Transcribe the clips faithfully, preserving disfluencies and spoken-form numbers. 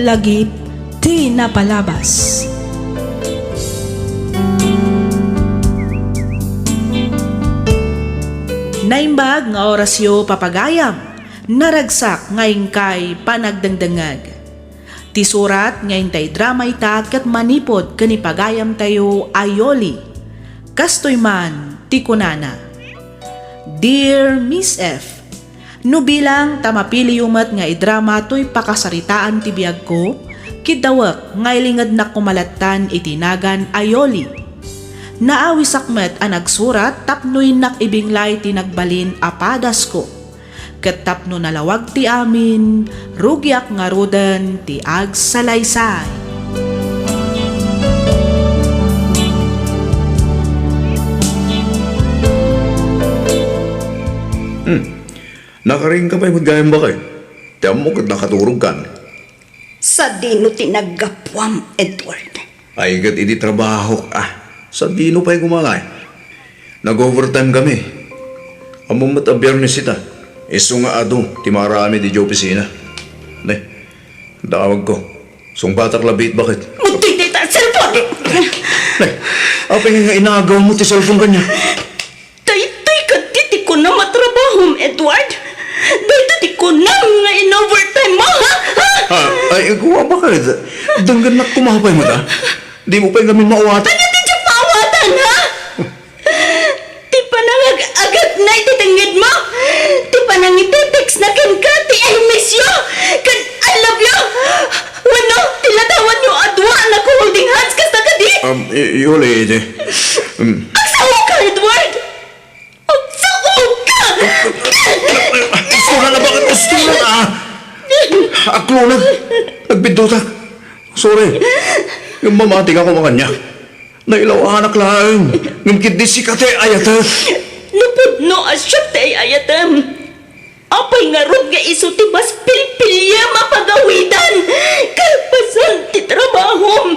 Lagip ti napalabas. Naimbag nga orasyo, papagayam, naragsak nga inkay panagdengdengngeg. Ti surat nga intay drama ita ket manipud ken ni pagayamtayo a Yoli. Kastoy man ti kunana, Dear Miss F, no bilang ta mapiliyo met nga idrama toy pakasaritaan ti biagko, kiddawek nga ilingednak koma lattan iti nagan a Yoli. Naawisak met a nagsurat tapno innak ibinglay ti nagbalin a padasko. Ket tapno nalawag ti amin, rugiak ngaruden ti agsalaysay. Hmm. Nakaringka pay met gayam, baket. Ti ammok ket nakaturogkan. Sadino ti naggapuam, Edward? Ay, ket idi trabahok, ah. Sadino pay koma ngay? Nag-overtime kami. Ammom met a Biyernes ita. Isu nga adu ti maaramid idiay opisina. Ne, dawagko. Sungbatak labiit, baket. Magdidita, cellphone! Ne, apay nga inagawmo ti cellphone kaniak? Daytoy kadi ti kunam a trabahom, Edward? Daytoy ti kunam nga in-overtime mo, ha? Ha? Ah, ay, kua, baket? Denggennak koma pay met, ah. Dimo pay ngamin maawatan. Ania ti diak maawatan, ha? Ti panangag-agatna iti tengnged mo? Ti panangitetext na kenka ti "I miss you" ken "I love you"? Wenno ti ladawanyo a dua a nagho-holding hands kasta kadi? Um, y-, Yoli, iti, um. Agsaoka, Edward! Agsaoka! Gusto na na, baket gusto na na? Aklonag. Nagbiddutak. Sorry. Ngem mamati nga koma kaniak. Nailaw-anak laeng. Ngem ketdi sika ti ay-ayatek. Napudno a siak ti ay-ayatem. Apay ngarud nga isu ti mas pilpiliam a pagawidan kalpasan ti trabahom?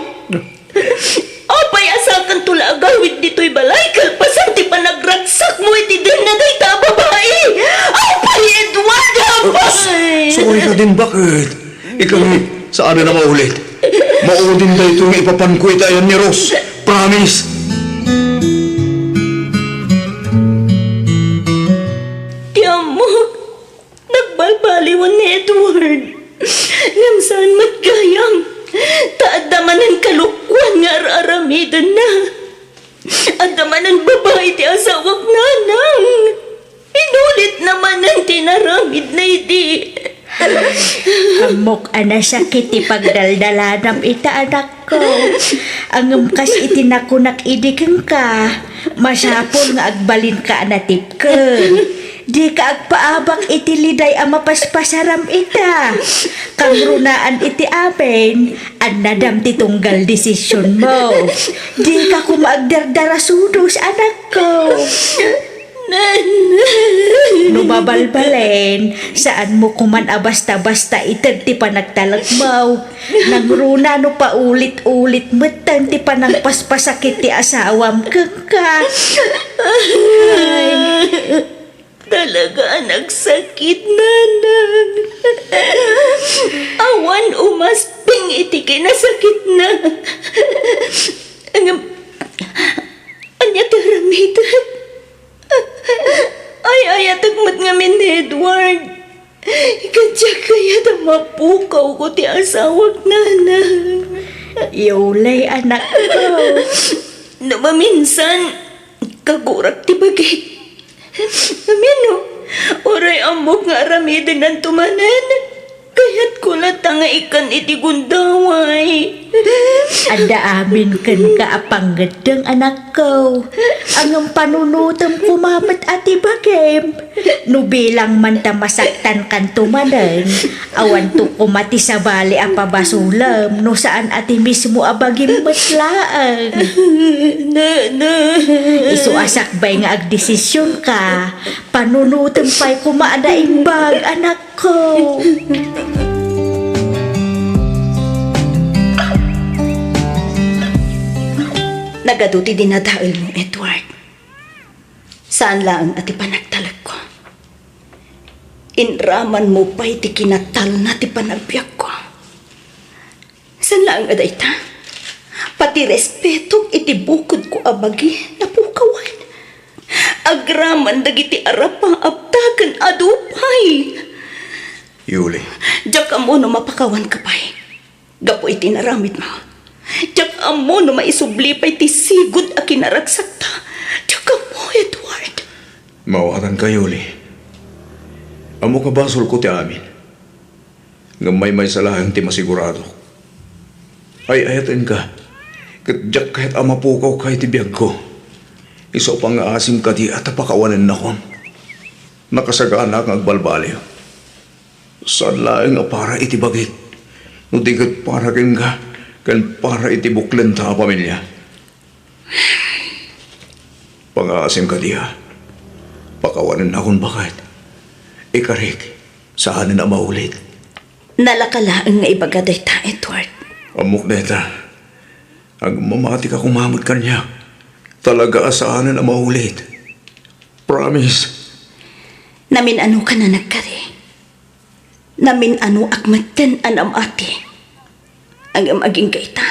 Apay a sakanto la agawid ditoy balay kalpasan ti panagragsakmo iti denna dayta a babai? Apay, Edward, apay! Sorry ka din, baket? Ikaw, saan na maulit. Maudin daytoy nga ipapanko iti ayan ni Rose. Promise! Ti ammok, nagbalbaliwan ni Edward. Ngem saan met gayam, ta adda manen kalokuan nga ar-aramidenna. Adda manen babai ti asawak, nanang. Inulitna manen ti inaramidna idi. Ammok a nasakit ti pagdaldalanam ita, anakko. Ngem kas iti nakunak idi kenka, masapul nga agbalinka a natipken. Dika agpaabak iti liday a mapaspasaram ita. Kangrunaan iti amin, annadam ti tunggal desisionmo. Dika koma agdardarasudos, anakko. Nanang. No mabalbalen, saanmo koman a basta-basta ited ti panagtalekmo. Nangruna no paulit-ulit metten ti panangpaspasakit ti asawam kenka. Ay. Talaga a nagsakit, nanang. Awan umasping iti kinasakitna. Ngem, ania ti aramidek? Ay-ayatek met ngamin ni Edward. Ket diak kayat a mapukawko ti asawak, nanang. Yoli, anakko. No maminsan, kagurak ti bagik. Amino, uray ammok nga aramidenanto manen, kayatko latta nga ikkan iti gundaway. Adda amin kenka a pangngeddeng, anakko. Ngem panunotem koma met a ti bagim. No bilang man ta masaktankanto manen, awanto koma ti sabali a pabasolem no saan a ti mismo a bagim met laeng. Nanang. Isu a sakbay nga agdesisionka, panunotem pay koma a naimbag, anakko. Nagadu ti dinadaelmo, Edward. Saan laeng a ti panagtalekko. Inramanmo pay ti kinatalna ti panagbiagko. Saan laeng a dayta, pati respetok iti bukodko a bagi napukawan. Agraman dagiti arapaap ta ken adu pay. Yuli. Diak ammo no mapakawanka pay gapu iti inaramidmo. Diak ammo no maisubli pay ti sigud a kinaragsakta. Diak ammo, Edward. Maawatanka, Yuli. Ammok a basolko ti amin. Ngem maymaysa laeng ti masiguradok. Ay-ayatenka, ket diak kayat a mapukawka iti biagko. Isu a pangngaasim kadi a ta pakawanennakon. Nakasaganak nga agbalbaliw. Saan laeng a para iti bagik, no di ket para kenka ken para iti buklenta a pamilia. Pangngaasim kadi a pakawanennakon, baket. Ikarik, saanen a maulit. Nalaka laeng nga ibaga dayta, Edward. Ammok dayta. Agmamatika koma met kaniak. Talaga a saanen a maulit. Promise. Namin-anokan a nagkari. Namin-anoak metten a namati. Ngem agingga ita,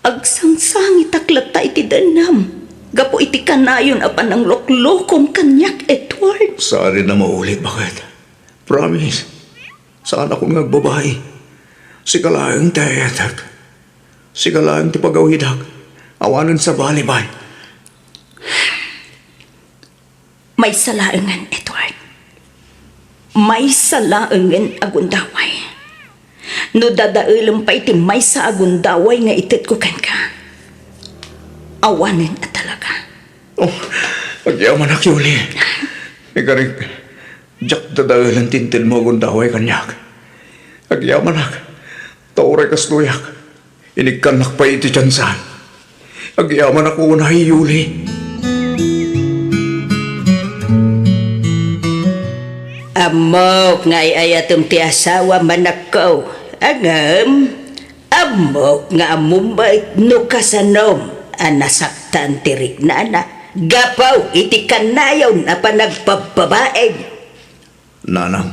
agsangsangitak latta iti dennam gapu iti kanayon a panangluklukom kaniak, Edward. Saanen a maulit, baket. Promise. Saanakon nga agbabai. Sika laeng ti ayatek. Sika laeng ti pagawidak. Awanen sabali, bay. Maysa laengen, Edward. Maysa laengen a gundaway. No dadaelem pay ti maysa a gundaway nga itetko kenka, awanen a talaga. Oh, agyamanak, Yuli. Ikarik, diak dadaelen ti intedmo a gundaway kaniak. Agyamanak, ta uray kastoyak. Inikkannak pay iti tiansa. Agyamanak unay, Yuli. Ammok nga ay-ayatem ti asawam, anakko. Ngem, ammok nga ammom met no kasanom a nasaktan ti riknana gapu iti kanayon a panagpabbabain. Nanang.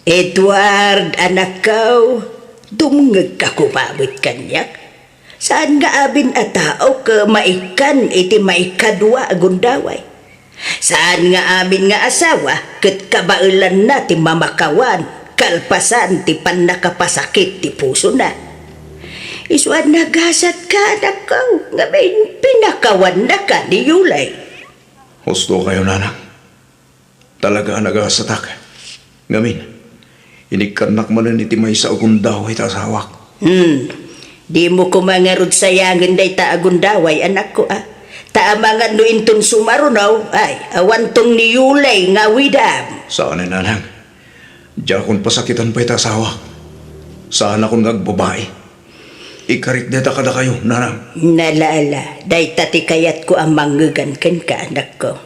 Edward, anakko, dumngegka koma met kaniak. Saan nga amin a tao ket maikkan iti maikadua a gundaway. Saan nga amin nga asawa ket kabaelanna ti mamakawan kalpasan ti pannakapasakit ti pusona. Isu a nagasatka, anakko, nga pinakawannaka ni Yulay. Husto kayo, Nanang. Talaga a nagasatak. Ngamin, inikkannak manen iti maysa a gundaway ta asawak. Hmm. Dimo koma ngarud sayangen dayta a gundaway, anakko, a. Ta amangan no inton sumaruno, ay, awanton ni Yulay nga awidam. Saan, Nanang. Diakon pasakitan pay ta asawak. Saanakon nga agbabai. Ikarik dayta kadakayo, Nanang. Ala, ala, dayta ti kayatko a mangngegan kenka, anakko.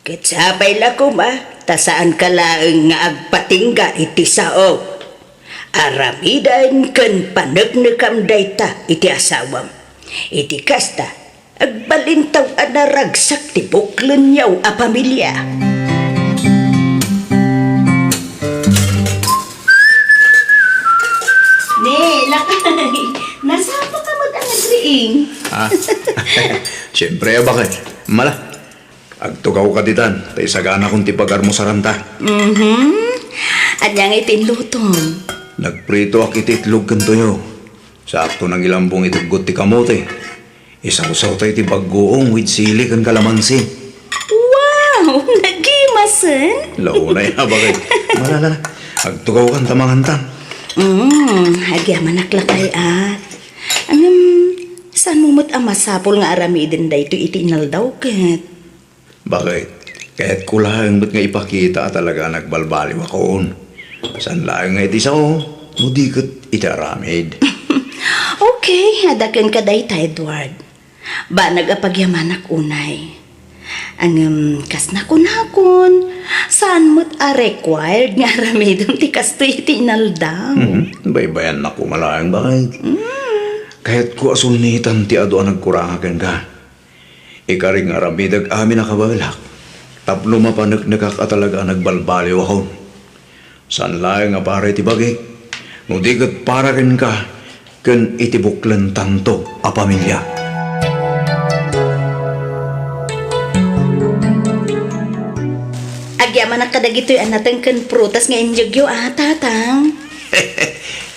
Ket sapay la koma, ta saanka laeng nga agpatingga iti sao. Aramiden ken paneknekam dayta iti asawam. Iti kasta, agbalintaw a naragsak ti buklenyo a pamilia. Ne, lakay. Nasapa ka met a nagriing. Ah, siyempre, a bakit? Mala, agtugawka ditan, ta isaganakon ti pagarmusaranta. Mhm. Ania nga iti inlutom? Nagpritoak iti itlog ken tuyo. Sakto nangilambong ituggot ti kamote. Isawsawta iti baggoong with sili ken kalamansi. Wow! Nagimasen? Launay, a bakit? Mala, mala. Agtugawkan ta mangantan. Mm, agyamanak lakay, a. Ngem, saanmo met a masapul nga aramiden daytoy iti inaldaw ket? Bakit? Kayatko laeng met nga ipakita a talaga a nagbalbaliwakon. Saan laeng nga iti sao, no di ket iti aramid. Okay, adda kenka dayta, Edward. Banag a pagyamanak unay. Ngem, kas nakunakon, saan met a required nga aramidem ti kastoy iti inaldaw. Mhm. Baybayannak koma laeng, bakit? Mm. Kayatko a sulnitan ti adu a nagkuranga kenka. Ikarik nga aramidek amin a kabaelak, tapno mapaneknekak a talaga a nagbalbaliwakon. Saan laeng a para iti bagik, no di ket para kenka, ken iti buklentanto a pamilia. Agyamanak kadagitoy a nateng ken prutas nga injegyo, a, Tatang.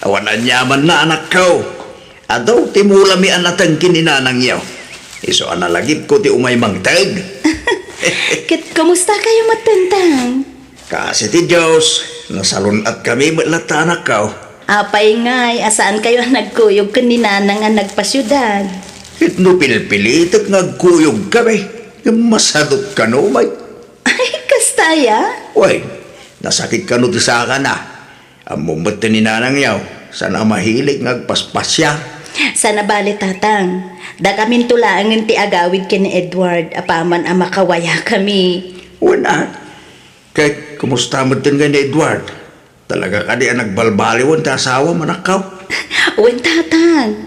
Awan aniamanna, anakko. Adu ti mulami a nateng ken ni nanangyo. Isu a nalagipko ti umay mangted. Ket kumustakayo met, Tatang? Kaasi ti Dios, nasalun-atkami met latta, anakko. Apay ngay a saankayo a nagkuyog ken ni Nanang a nagpasiudad? Ket no pilpilitek nga agkuyogkami, ngem masadut kano met. Ay, kasta aya? Wen, nasakit kano ti sakana. Ammom met ti ni Nanangyo, saan a mahilig nga agpaspasiar. Saan a bale, Tatang. Dakaminto laengen ti agawid ken ni Edward apaman a makawayakami. Wen a, ket kumusta met ngay ni Edward? Talaga kadi a nagbalbaliwen ti asawam, anakko? Wen, Tatang.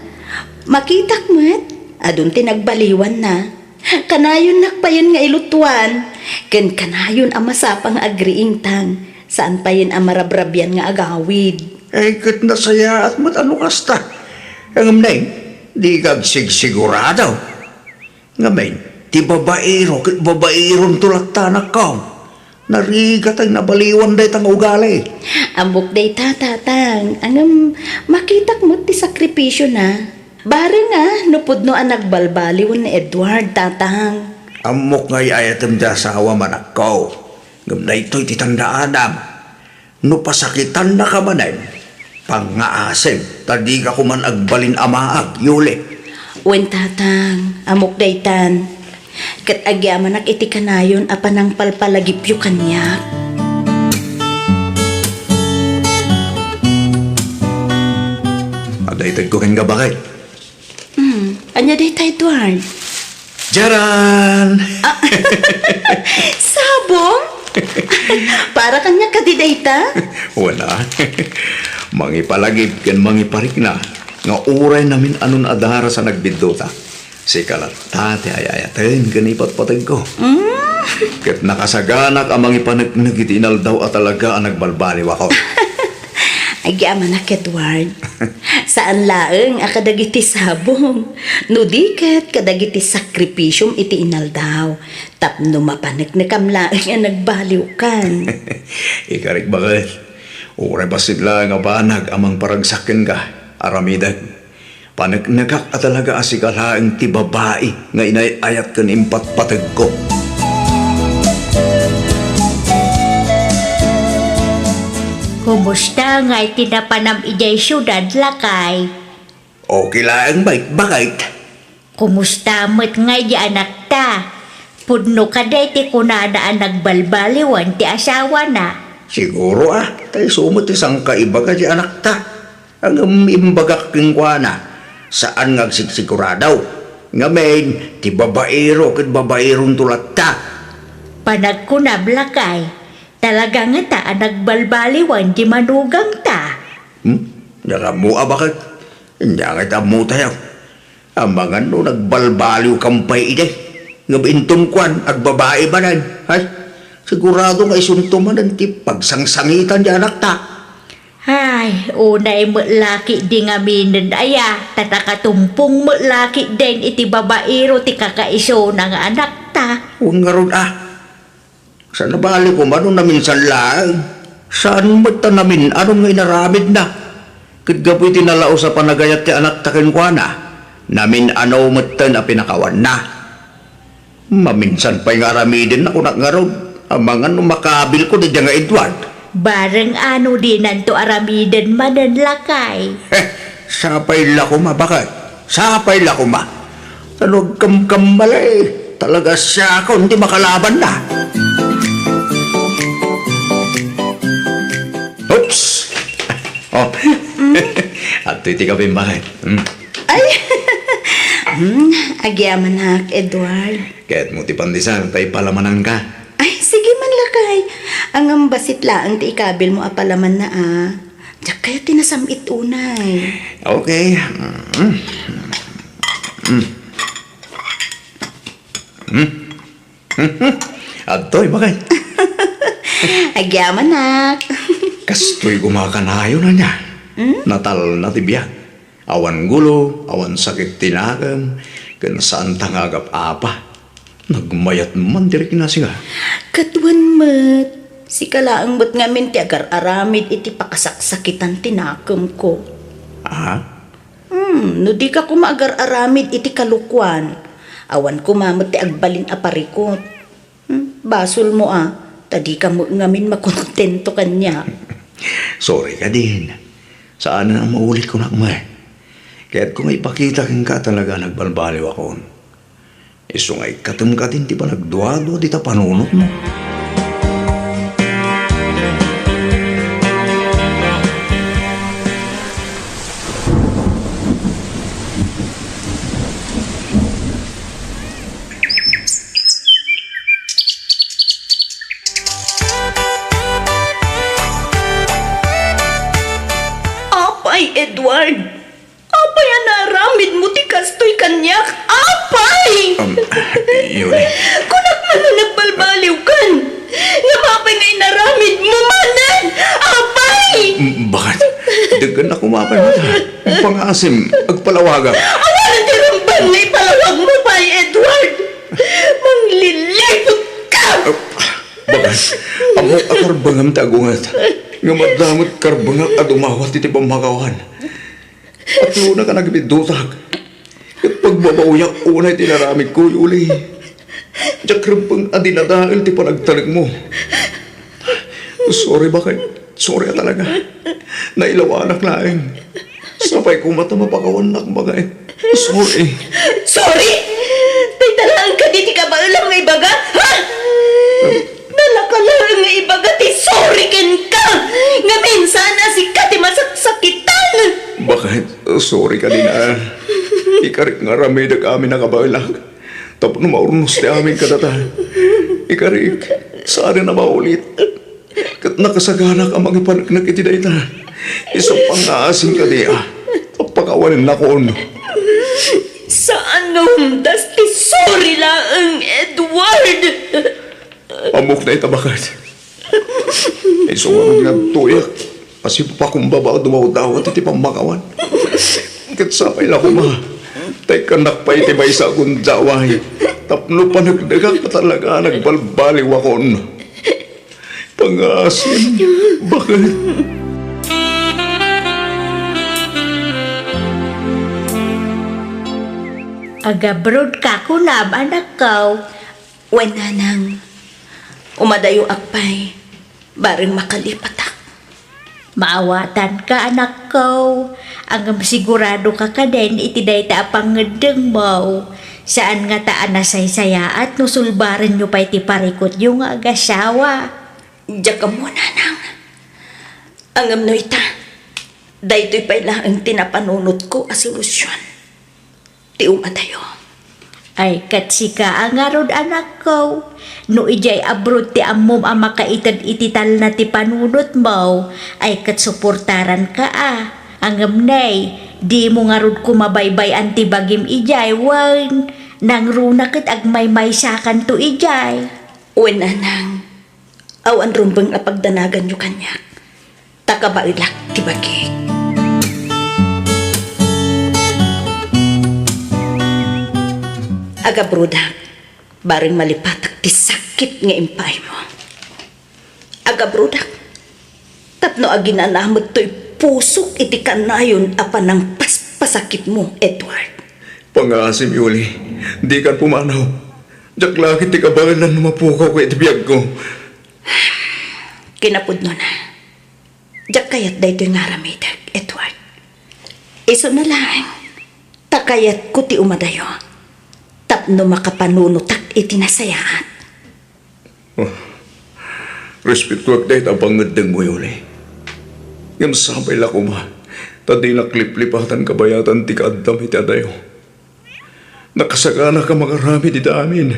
Makitak met, adun ti nagbaliwanna. Kanayonnak payen nga ilutuan, ken kanayon a masapa nga agriingtang, saan payen a marabrabian nga agawid. Ay, ket nasayaat met a no kasta. Ngem neng, dika agsigsigurado. Ngamin, ti babaero ket babaeronto latta, anakko. Narigat a nabaliwan dayta nga ugali. Ammok dayta, Tatang. Ngem, makitak met ti sakripisiona. Bareng a, no pudno a nagbalbaliwen ni Edward, Tatang. Ammok nga ay-ayatem ti asawam, anakko. Ngem daytoy ti tandaanam. No pasakitannaka manen, pangngaasim, ta dika koman agbalin a maag, Yuli. Wen, Tatang, ammok daytan. Ket agyamanak iti kanayon a panangpalpalagipyo kaniak. Adda itedko kenka, baket. Hmm, ania dayta, Edward? Jaran! Ah, sabong? Para kaniak kadi dayta? Wen a. Mangipalagip ken mangiparikna nga uray namin-anon a daras a nagbiddota. Sika latta ti ay-ayaten ken ipatpategko. Mm. Ket nakasaganak a mangipaneknek iti inaldaw a talaga a nagbalbaliwakon. Agyamanak, Edward. Saan laeng a kadagiti sabong, no di ket kadagiti sakripisiom iti inaldaw, tapno mapaneknekam laeng a nagbaliwkan. Ikarik, baket. Uray bassit laeng a banag a mangparagsak kenka, aramidek. Paneknekak a talaga a sika laeng ti babai nga inay-ayat ken impatpategko. Kumusta ngay ti napanam idiay siudad, lakay? Okay laeng, baket, baket. Kumusta met ngay di anakta? Pudno kadi ti kunana a nagbalbaliwan ti asawana? Siguro a, ta isu met ti sangkaibaga di anakta. Ngem imbagak kenkuana, saan nga agsigsigurado. Ngamin, ti babaero ket babaeronto latta. Panagkunam, lakay, talaga ngata a nagbalbaliwan di manugangta? Hmm? Narammo a, baket? Ania ngay ti ammotayo? Amangan no nagbalbaliwkam pay idi. Ngem inton kuan, agbabai manen. Ay, sigurado nga isunto manen ti pagsangsangitan di anakta. Ay, unay met la ketdi ngaminen aya, ta nakatumpong met la ketdin iti babaero ti kakaisuna nga anakta. Wen ngarud a. Saan a bale koma no naminsan laeng. Saan met ta namin-anon nga inaramidna. Ket gapu iti nalaus a panagayat ti anakta kenkuana, namin-ano metten a pinakawanna. Maminsan pay nga aramidenna, kunak ngarud, amangan no makabilko daydiay nga Edward. Bareng a no dinanto aramiden manen, lakay. Heh, sapay la koma, baket. Sapay la koma. Ano agkamkammalay? Talaga siakon ti makalabanna. Oops! Oh. Adtoy ti kabim, baket. Hmm. Ay! Hmm, agyamanak, Edward. Kayatmo ti pandesal, ta ipalamananka. Ay, sige man, lakay. Ngem bassit laeng ti ikabilmo a palamanna, a. Diak kayat ti nasam-it unay. Okay. Mm. Mm. Mm. Adtoy, baket. Agyamanak. Kastoy koma kanayon ania. Mm? Natalna ti biag. Awan gulo, awan sakit ti nakem, ken saanta nga agap-apa. Nagmayat man ti riknasi nga. Ket wen met, sika laeng met ngamin ti agar-aramid iti pakasaksakitan ti nakemko. Ah? Hmm, no dika koma agar-aramid iti kalokuan, awan koma met ti agbalin a parikut. Hmm, basolmo a, ta dika met ngamin makontento kaniak. Sorry kadin. Saan a maulit kunak met. Kayatko nga ipakita kenka talaga nagbalbaliwakon. Isu nga ikkatem kadin ti panagduadua dita panunotmo. Apay, Edward! Apay a naaramidmo ti kastoy kaniak? Apay! Um, Yuli. Kunak man no nagbalbaliwkan. Ngem apay nga inaramidmo manen? Apay! M-, baket? Daggan ako mapay mata. Pangaasim, agpalawagak. Awan ti rumbeng nga ipalawagmo pay, Edward. Mangliliput ka! Ah, baket? Ammok a karbengam ti agunget. Ngem adda met karbengak a dumawat iti pammakawan. Atlonak a nagbidutak. Ket pagbabaoyak unay ti inaramidko, Yuli. Diak rumbeng a dinadael ti panagtalekmo. Sorry, baket. Sorry a talaga. Nailawanak laeng. Sapay koma ta mapakawannak, baket. Sorry. Sorry? Dayta laeng kadi ti kabaelam nga ibaga? Ha? Nalaka laeng nga ibaga ti sorry kenka. Ngamin, saan a sika ti masaksakitan. Baket, sorry kadin a. Ikarik nga aramidek amin a kabaelak. Tapno maurnos ti amin kadata. Ikarik, saan a maulit. Ket nakasaganak a mangipaneknek iti dayta. Isu pangngaasim kadi a, a pakawanennakon. Saan nga umdas ti sorry laeng, Edward? Ammok dayta, baket. Isu ngarud nga adtoyak a sipakumbaba a dumawdawat iti pammakawan. Ket sapay la koma ta ikkannak pay iti maysa a gundaway tapno paneknekak a talaga a nagbalbaliwakon. Pangngaasim, baket. Agabrodka kunam, anakko. Wen, nanang. Umadayoak pay, bareng makalipatak. Maawatanka, anakko. Ngem siguradoka kadin iti dayta a pangngeddengmo. Saan ngata a nasaysayaat no sulbarenyo pay ti parikutyo nga agasawa. Diak ammo, nanang. Ngem no ita, daytoy pay laeng ti napanunotko a solusion. Ti umadayo. Ay, ket sika a ngarud, anakko, no idiay abroad ti ammom a makaited iti talna ti panunotmo, ay, ket suportaranka a. Ngem nay, dimo ngarud koma baybay-an ti bagim idiay, wen nangruna ket agmaymaysakanto idiay. Wen, nanang, awan rumbeng a pagdanaganyo kaniak, ta kabaelak ti bagik. Agabrodak, bareng malipatak ti sakit nga impaaymo. Agabrodak, tapno aginanamet toy pusok iti kanayon a panangpaspasakitmo, Edward. Pangngaasim, Yuli, dikan pumanaw. Diak la ket ti kabaelan no mapukawka iti biagko. Kinapudnona, diak kayat daytoy nga aramidek, Edward. Isuna laeng, ta kayatko ti umadayo tapno makapanunotak iti nasayaat. Oh, respetoak dayta a pangngeddengmo, Yuli. Ngem sapay la koma ta dinak liplipatan kabayatan ti kaaddam iti adayo. Nakasaganak a mangaramid iti amin.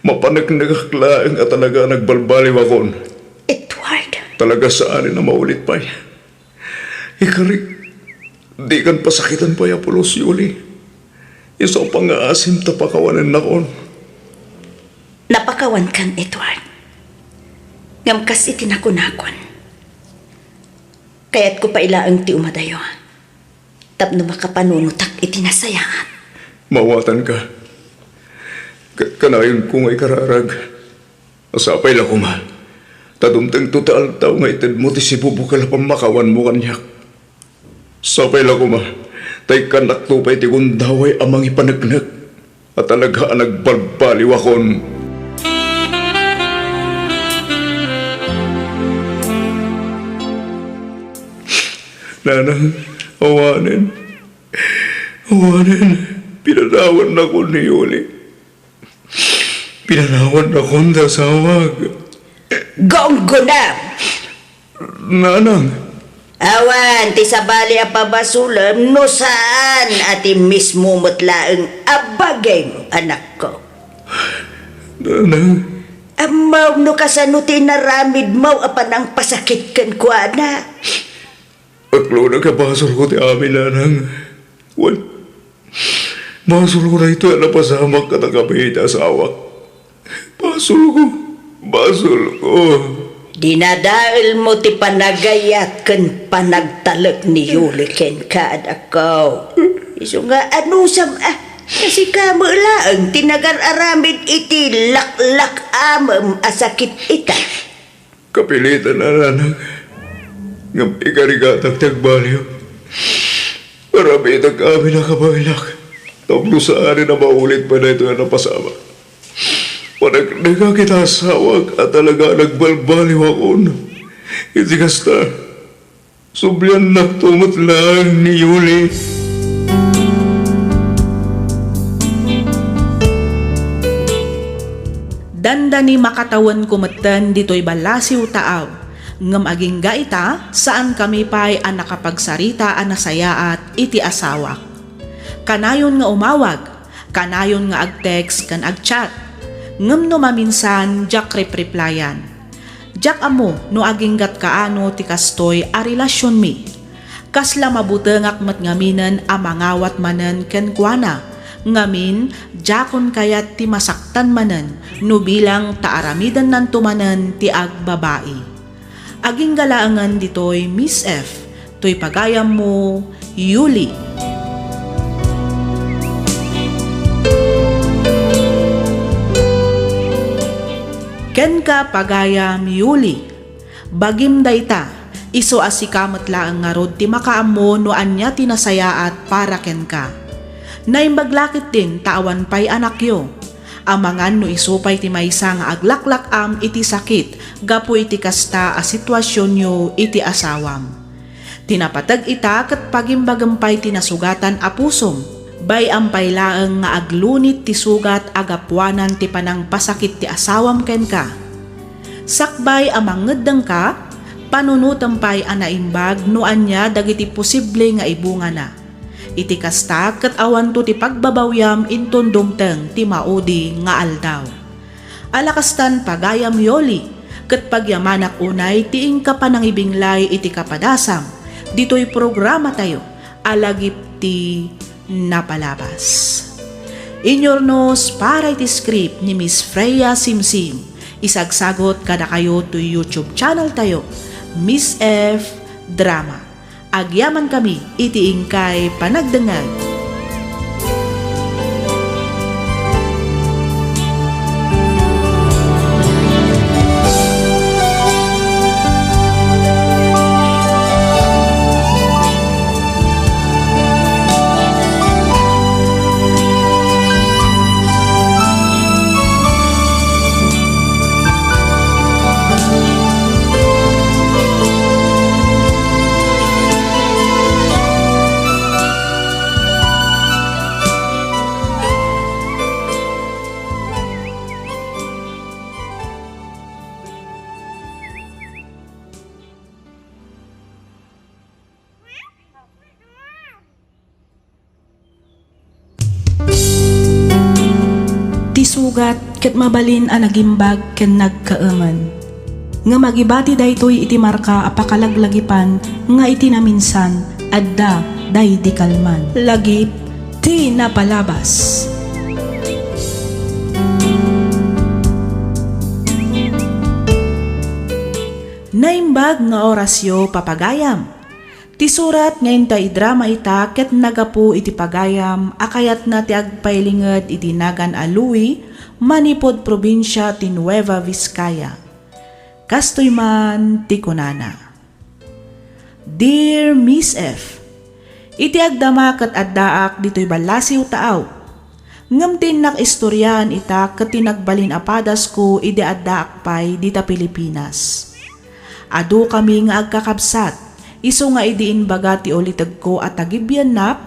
Mapaneknekak laeng a talaga a nagbalbaliwakon. Edward! Talaga saanen a maulit pay. Ikarik, dikan pasakiten pay a pulos, Yuli. Isu a pangngaasim ta pakawanennakon. Napakawankan, Edward. Ngem kas iti nakunakon, kayatko pay laeng ti umadayo. tapno makapanunotak iti nasayaat. Maawatanka. Ka-, kanayonko nga ikararag. Sapay la koma ta dumtengto ti aldaw nga itedmo ti sibubukel a pammakawanmo kaniak. Sapay la koma ta ikkannakto pay ti gundaway a mangipaneknek a talaga a nagbalbaliwakon. Nanang, awanen, awanen, pinanawannakon ni Yuli. Pinanawannakon ti asawak. Gunggona! Nanang. Awan ti sabali a pabasolem no saan a ti mismo met laeng a bagim, anakko. Nanang. Ammom no kasano ti inaramidmo a panangpasakit kenkuana. Aklona nga basolko ti amin, Nanang. Wen, basolko daytoy a napasamak kadakami iti asawak. Basolko, basolko. Dinadaelmo ti panagayat ken panagtalek ni Yuli kenka, anakko. Isu nga anusam a, ta sika met laeng ti nagar-aramid iti laklak-amem a sakit ita. Kapilitan a, Nanang. Ngem ikarigatak ti agbaliw. Aramidak amin a kabaelak tapno saanen a maulit pay daytoy a napasamak. Paneknekak iti asawak a talaga a nagbalbaliwakon. Iti kasta, subliannakto met laeng ni Yuli. Dandani makatawenko metten ditoy ballasiw taaw, ngem agingga ita, saankami pay a nakapagsarita a nasayaat iti asawak. Kanayon nga umawag, kanayon nga ag-text ken ag-chat, ngem no maminsan, diak repreplayan. Diak ammo no aginggat kaano ti kastoy a relasionmi. Kasla mabutengak met ngaminen a mangawat manen kenkuana, ngamin, diakon kayat ti masaktan manen no bilang ta aramidennanto manen ti agbabai. Agingga laengen ditoy, Miss F, toy pagayammo, Yuli. Kenka, pagayam Yuli, bagim dayta, isu a sika met laeng ngarud ti makaammo no ania ti nasayaat para kenka. Naimbag la ketdin ta awan pay anakyo. Amangan no isu pay ti maysa nga aglaklak-am iti sakit gapu iti kasta a situasionyo iti asawam. Ti napateg ita ket pagimbagem pay ti nasugatan a pusom. Bay-am pay laeng nga aglunit ti sugat a gapuanan ti panangpasakit ti asawam kenka. Sakbay a mangeddengka, panunotem pay a naimbag no ania dagiti posible nga ibungana. Iti kasta, ket awanto ti pagbabawiam inton dumteng ti maudi nga aldaw. Ala kastan, pagayam Yoli, ket pagyamanak unay ti inka panangibinglay iti kapadasam ditoy programatayo a Lagip ti Napalabas. Inyurnos para iti script ni Miss Freya Simsim, isagsagot kadakayo toy YouTube channel tayo, Miss F Drama. Agyamankami iti inkay panagdengngeg. Ti sugat ket mabalin a nagimbag ken nagkaemen. Ngem agibati daytoy iti marka a pakalaglagipan nga iti naminsan, adda daydi kalman. Lagip ti Napalabas. Naimbag nga orasyo, papagayam. Ti surat nga inta idrama ita ket nagapu iti pagayam a kayatna ti agpailinged iti nagan a Louie manipud probinsia ti Nueva Vizcaya. Kastoy man ti kunana, "Dear Miss F, iti agdama ket addaak ditoy ballasiw taaw. Ngem ti innak istoriaan ita ket ti nagbalin a padasko idi addaak pay dita Pilipinas. Adu kami nga agkakabsat, isu nga idi imbaga ti ulitegko a tagibiannak,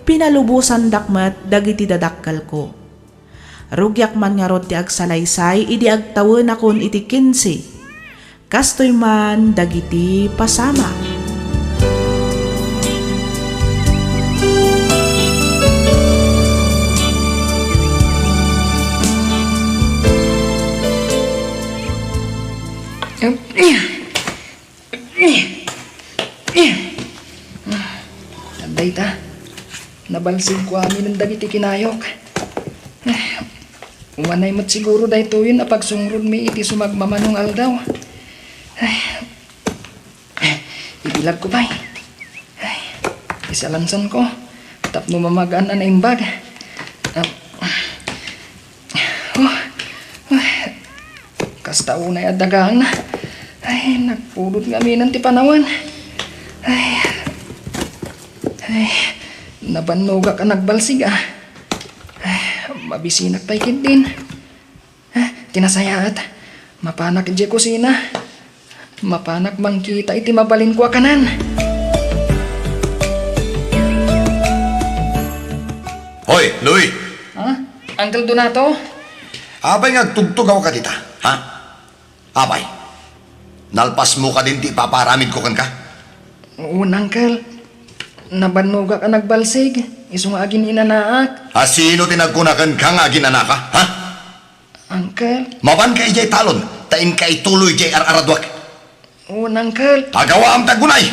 pinalubosandak met dagiti dadakkelko. Rugiak man ngarud ti agsalaysay idi agtawenakon iti kinse. Kastoy man dagiti pasamak." Dayta, nabalsigko aminen dagiti kinayok. Umanay met siguro daytoyen a pagsungrodmi iti sumagmamano nga aldaw. Ay, ibilagko pay. Ay, isalansanko tapno mamagaan a naimbag. Ah, oh, ah, kasta unay a dagaangna. Ay, nagpudot ngaminen ti panawen. Ay, ay, nabannogak a nagbalsig, ah. Ay, mabisinak pay ketdin. Ah, ti nasayaat, mapanak idiay kusina. Mapanak mangkita iti mabalinko a kanan. Hoy, Louie! Ha? Uncle Donato? Apay nga agtugtugawka dita, ha? Apay, nalpasmo kadin ti ipapaaramidko kenka? Wen, Uncle. Nabannogak a nagbalsig, isu nga agin-inanaak. A sino ti nagkuna kenka nga agin-anaka, ha? Uncle? Mapanka idiay talon, ta inka ituloy diay ar-araduak. Wen, Uncle. Agawaam ti aggunay!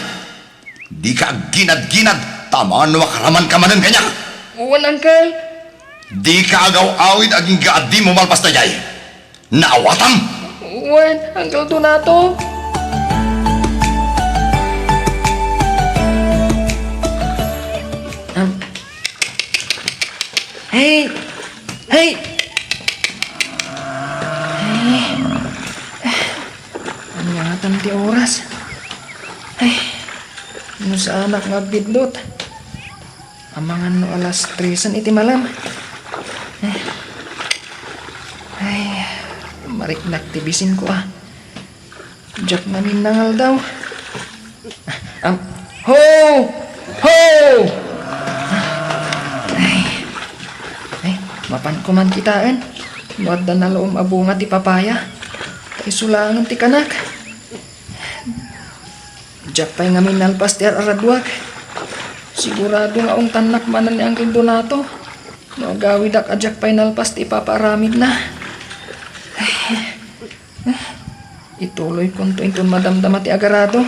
Dika agginad-ginad, ta mano a karamanka manen kaniak. Wen, Uncle. Dika agaw-awid agingga a dimo malpas daydiay. Naawatam? Wen, Uncle Donato. Um, Hey! Hey! Hey! Ania ngatan ti oras? Ay, no saanak nga agbiddut. Amangan no alas tresen iti malam. Ay, mariknak ti bisinko, ah. Diak ngamin nangaldaw. Am, ho! Ho! Ay, ay, mapanko man kitaen no adda nalaom a bunga ti papaya. Ta isu laengen ti kanak. Diak pay ngamin nalpas ti ar-araduak. Sigurado nga ungtannak manen ni Uncle Donato no agawidak a diak pay nalpas ti ipapaaramidna. Ay. Ituloykonto inton madamdama ti agarado.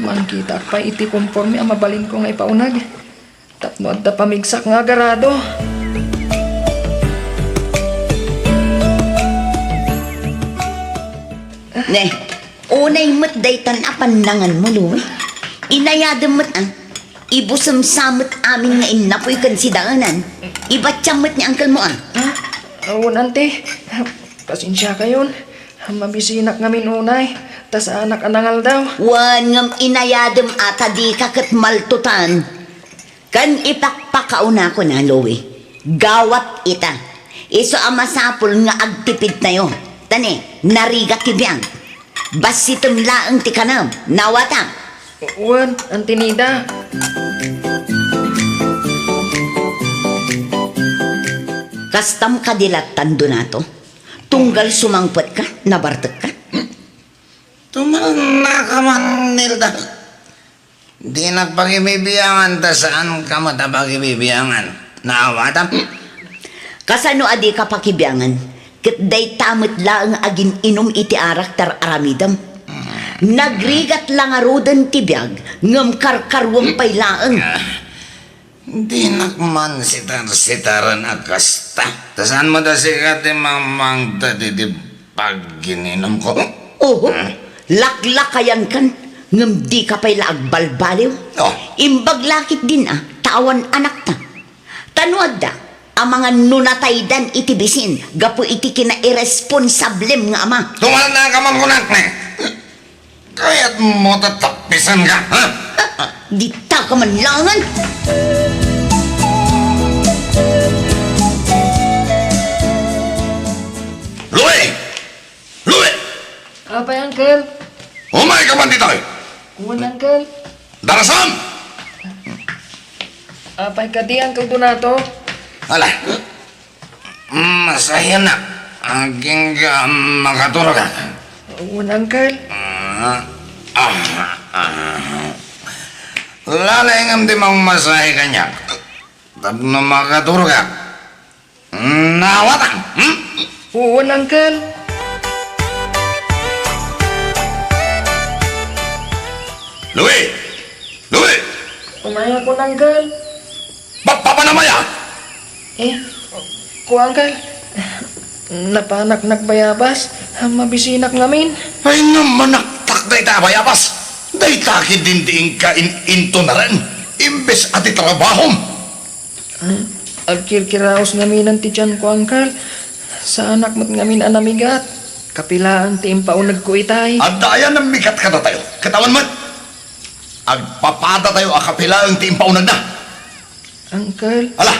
Mangkitaak pay iti komporme a mabalinko nga ipauneg tapno adda pamigsak nga agarado. Ne, unay met daytan a pannanganmo, Louie. Inayadem met, ah. Ibusem sa met amin nga innapoy ken sidaenan. Ibatiam met ni uncle mo, ah. Ha? Awan, ante. Pasensiakayon. Mabisinak ngamin unay, ta saanak a nangaldaw. Wen, ngem inayadem a ta dika ket maltutan. Ken ipakpakaunakon a, Louie, gawat ita. Isu a masapul nga agtipidtayo. Ta ne, narigat ti biag. Bassitem laeng ti kanem. Nawata. Wen, Auntie Nida. Kastam kadi lattan, Donato? Tunggal sumangpetka, nabartekka? Tumalnaka man, Nilda. Dinak pakibibiangan ta saanka met a pakibibiangan. Naawatam? Kasano a dika pakibiangan? Ket dayta met laeng agin-inum iti arak ti ar-aramidem. Nagrigat la ngaruden ti biag, ngem karkaruem pay laeng. Dinak man sitar-sitaren a kasta. Ta saan met a sika ti mamangted iti pagin-inumko? Oho, laklakayankan. Ngem dika pay la agbalbaliw? Oh. Imbag la ketdin a, ta awan anakta. Ta no adda, amangan no nataydan iti bisin gapu iti kinairesponsablem nga ama. Tumalna ka man kunak, ne. Kayat mo ta tapisan ka, ha? Dita ka man langan. Louie! Louie! Apay, Uncle? Umay ka man ditoy! Wen, Uncle. Darasam! Apay kadi, Uncle Donato? Ala, masahinak. Agingga makaturogak. Wen, Uncle. Ah, ah, ah. Lalay ngem ti mangmasahe kaniak. Tapno makaturogak. Nawatan, hmm? Wen, Uncle. Louie! Louie! Umayakon, Uncle. Papanamaya! Eh, kua, Uncle. Napanaknak bayabas. Mabisinak ngamin. Ay, namanaktak dayta a bayabas. Dayta ketdin ti inka in-, intunaren. Imbes a ti trabahom. Ah, agkirkiraos ngaminen ti tianko, Uncle. Saanak met ngamin a namigat. Kapilaeng ti impaunegko itay. Adda aya nammigat kadatayo? Ket awan met. Agpapadatayo a kapilaeng ti impaunegna. Uncle. Ala,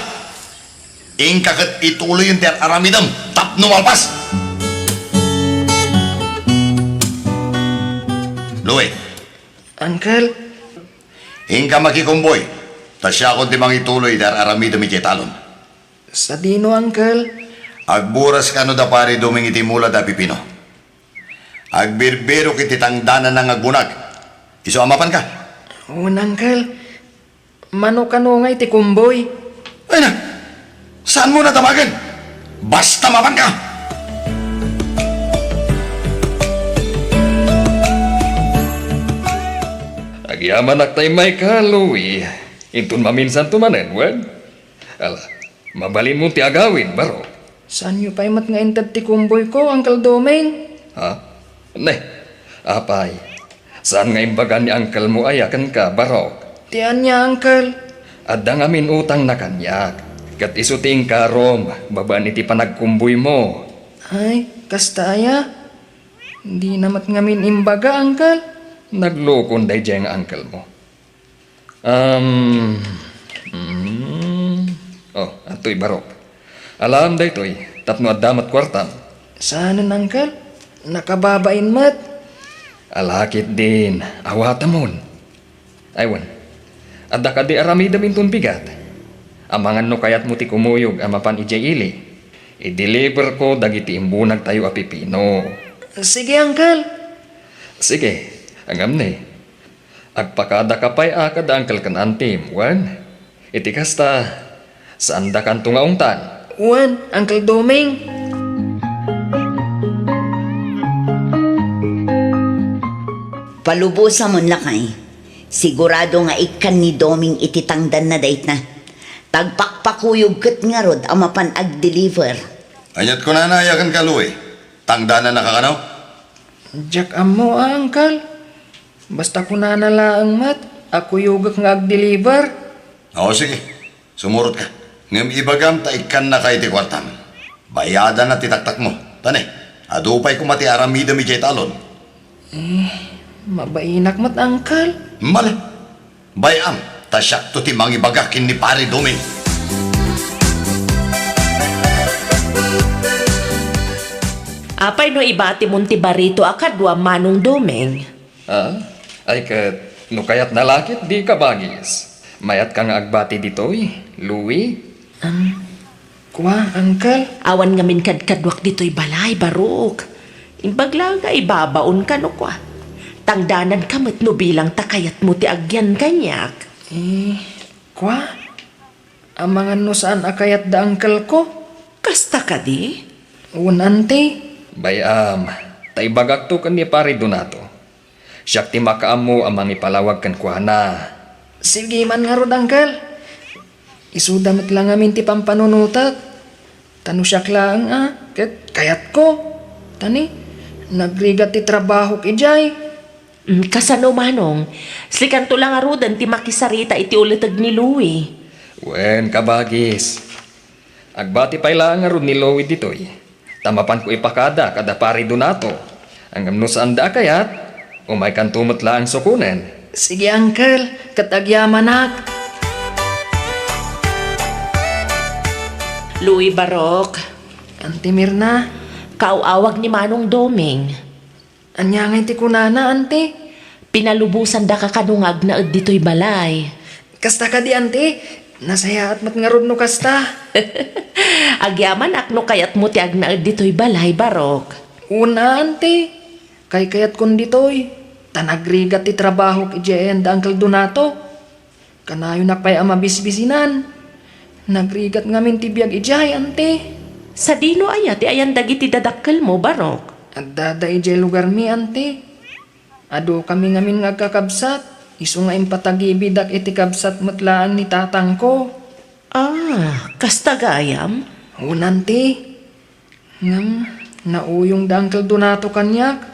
inka ket ituloyen ti ar-aramidem tapno malpas. Louie. Uncle. Inka makikumboy, ta siakon ti mangituloy iti ar-aramidem idiay talon. Sadino, Uncle? Agburas kano da Pari Doming iti mula da pipino. Agbirbirok iti tangdananna nga agbunag. Isu a mapanka? Wen, Uncle. Mano kano nga iti kumboy? Ay na! Saanmo na damagen? Basta mapanka! Agyamanak ta immayka, Louie. Inton maminsanto manen, wen? Ala, mabalinmo ti agawid, Barok. Saanyo pay met nga inted ti kumboyko, Uncle Doming? Ha? Ne, apay, saan nga imbaga ni uncle mo aya kenka, Barok? Ti ania, Uncle? Adda ngamin utangna kaniak, ket isu ti inkarom babaen iti panagkumboymo. Ay, kasta aya? Dina met ngamin imbaga, Uncle. Naglukon daydiay nga uncle mo. Um, mm, oh, adtoy, Barok. Alaem daytoy, tapno adda met kuartam. Saanen, Uncle? Nakababain met. Ala ketdin, awatemon. Ay wen, adda kadi aramidem inton bigat? Amangan no kayatmo ti kumuyog a mapan idiay ili, i-deliverko dagiti imbunagtayo a pipino. Sige, Uncle. Sige, ngem ne, agpakadaka pay a kada uncle ken antim, wen? Iti kasta, saandakanto nga ungtan. Wen, Uncle Doming. Palubosamon, lakay. Sigurado nga ikkan ni Doming iti tangdanna dayta. Tagpakpakuyog ket ngarud a mapan agdeliver. Ania't kunana aya kenka, Louie? Tangdanannaka kano? Diak ammo, a, Uncle. Basta kunana laeng met a kuyogek nga agdeliver. O, sige. Sumurotka. Ngem ibagam ta ikkannaka iti kuartam. Bayadanna ti taktakmo. Ta ne, adu pay koma ti aramidem idiay talon. Eh, mabainak met, Uncle. Mali. Bay-am, ta siakto ti mangibaga ken ni Pari Doming. Apay no ibatimon ti barito a kadua, Manong Doming? Ah, ay ket, no kayatna la ket di kabagis. Mayatka nga agbati ditoy, Louie? Am, kua, Uncle? Awan ngamin kadkaduak ditoy balay, Barok. Imbag laeng nga ibabaonka no kua. Tangdananka met no bilang ta kayatmo ti agyan kaniak. Eh, kua? Amangan no saan a kayat da uncle ko? Kasta kadi? Wen, auntie. Bay-am, ta ibagakto ken ni Pari Donato. Siak ti makaammo a mangipalawag kenkuana. Sige man ngarud, uncle. Isuda met la ngamin ti pampanunotek. Ta no siak laeng a, ket kayatko. Ta ne, nagrigat ti trabahok idiay. Mm, kasano, Manong? Sikanto la ngaruden ti makisarita iti uleteg ni Louie. Wen, kabagis. Agbati pay laeng ngarud ni Louie ditoy. Ta mapanko ipakada kada Pari Donato. Ngem no saanda a kayat, umaykanto met laeng sukonen. Sige, Uncle, ket agyamanak. Louie, Barok. Auntie Mirna. Kaaw-awag ni Manong Doming. Ania ngay ti kunana, Auntie? Pinalubosandaka kano nga agnaed ditoy balay. Kasta kadi, Auntie? Nasayaat met ngarud no kasta. Agyamanak no kayatmo ti agnaed ditoy balay, Barok. Una, Auntie. Kaykayatkon ditoy. Ta nagrigat ti trabahok idiay ayan da Uncle Donato. Kanayonak pay a mabisbisinan. Nagrigat ngamin ti biag idiay, Auntie. Sadino aya ti ayan dagiti dadakkelmo, Barok? Addada idiay lugarmi, Auntie. Adukami ngamin nga agkakabsat, isu nga impatagibidak iti kabsat met laeng ni tatangko. Ah, kasta gayam? Wen, Auntie. Ngem, nauyong da Uncle Donato kaniak.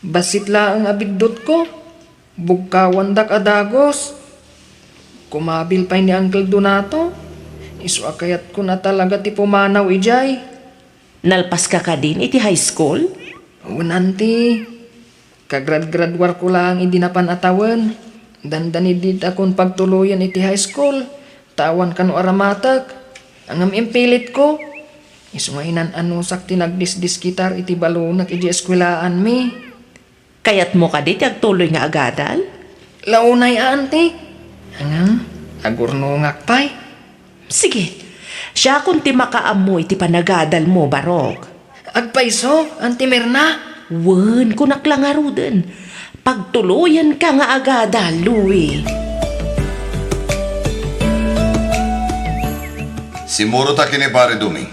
Bassit laeng a biddutko. Bugkawandak a dagus. Kumabil pay ni Uncle Donato. Isu a kayatkon a talaga ti pumanaw idiay. Nalpaska kadin iti high school? Wen, Auntie. Kagradgraduarko laeng idi napan a tawen. Dandani ditakon pagtuloyen iti high school, ta awan kano aramatek. Ngem impilitko. Isu nga inan-anusak ti nagdisdiskitar iti balonek idiay eskuelaanmi. Kayatmo kadi ti agtuloy nga agadal? Launay a, Auntie. Ngem, agurnongak pay. Sige, siakon ti makaammo iti panagadalmo, Barok. Agpayso, Auntie Mirna? Wen, kunak la ngaruden. Pagtuloyanka nga agadal, Louie. Simurotak ken ni Pari Doming.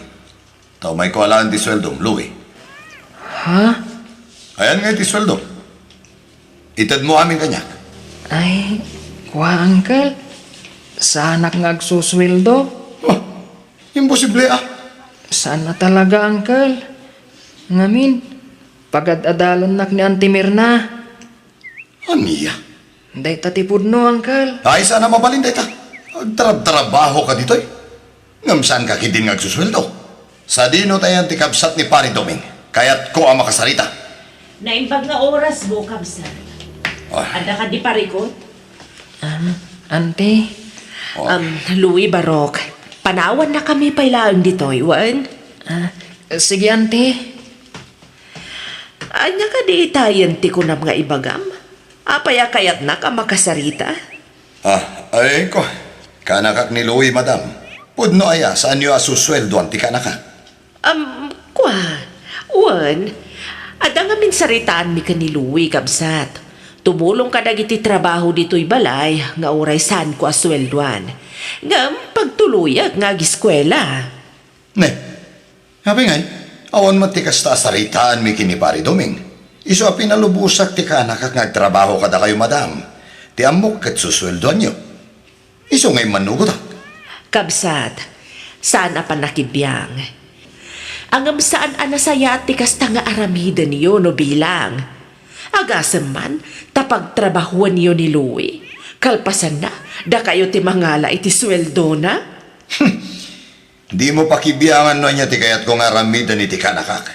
Ta umayko alaen ti sueldom, Louie. Ha? Ayan ngay ti sueldom. Itedmo amin kaniak. Ay, kua, Uncle. Saanak nga agsusueldo. Oh, imposible, ah. Saan a talaga, Uncle. Ngamin, pagad-adalannak ni Auntie Mirna. Ania? Dayta ti pudno, Uncle. Ay, saan a mabalin dayta. Agtrabtrabahoka ditoy. Ngem saanka ketdin nga agsusueldo. Sadino ti ayan ti kabsat ni Pari Doming? Kayatko a makasarita. Naimbag nga orasmo, kabsat. Ah. Adda kadi parikut? Ah, Auntie. Oh. Um, Louie, Barok, panawannakami pay laeng ditoy, wen? Ah, sige, Auntie. Ania kadi itayen ti kunam nga ibagam? Apay a kayatnak a makasarita? Ah, ay, ko. Kaanakak ni Louie, madam. Pudno aya, saanyo a susueldoan ti kaanakak? Um, kua. Wen, adda ngamin saritaanmi ken ni Louie, kabsat. Tumulong kadagiti trabaho ditoy balay nga uray saanko a sueldoan. Ngem pagtuloyak nga agiskuela. Ne, apay ngay, awan met ti kasta a saritaanmi ken ni Pari Doming. Isu a pinalubosak ti kaanakak nga agtrabaho kadakayo, madam. Ti ammok ket susueldoanyo. Isu nga immanugotak. Kabsat, saan a pannakibiang. Ngem saan a nasayaat ti kasta nga aramidenyo no bilang. Agasem man ta pagtrabahuenyo ni Louie. Kalpasanna, dakayo ti mangala iti sueldona? Dimo pakibiangan no ania ti kayatko nga aramiden iti kaanakak.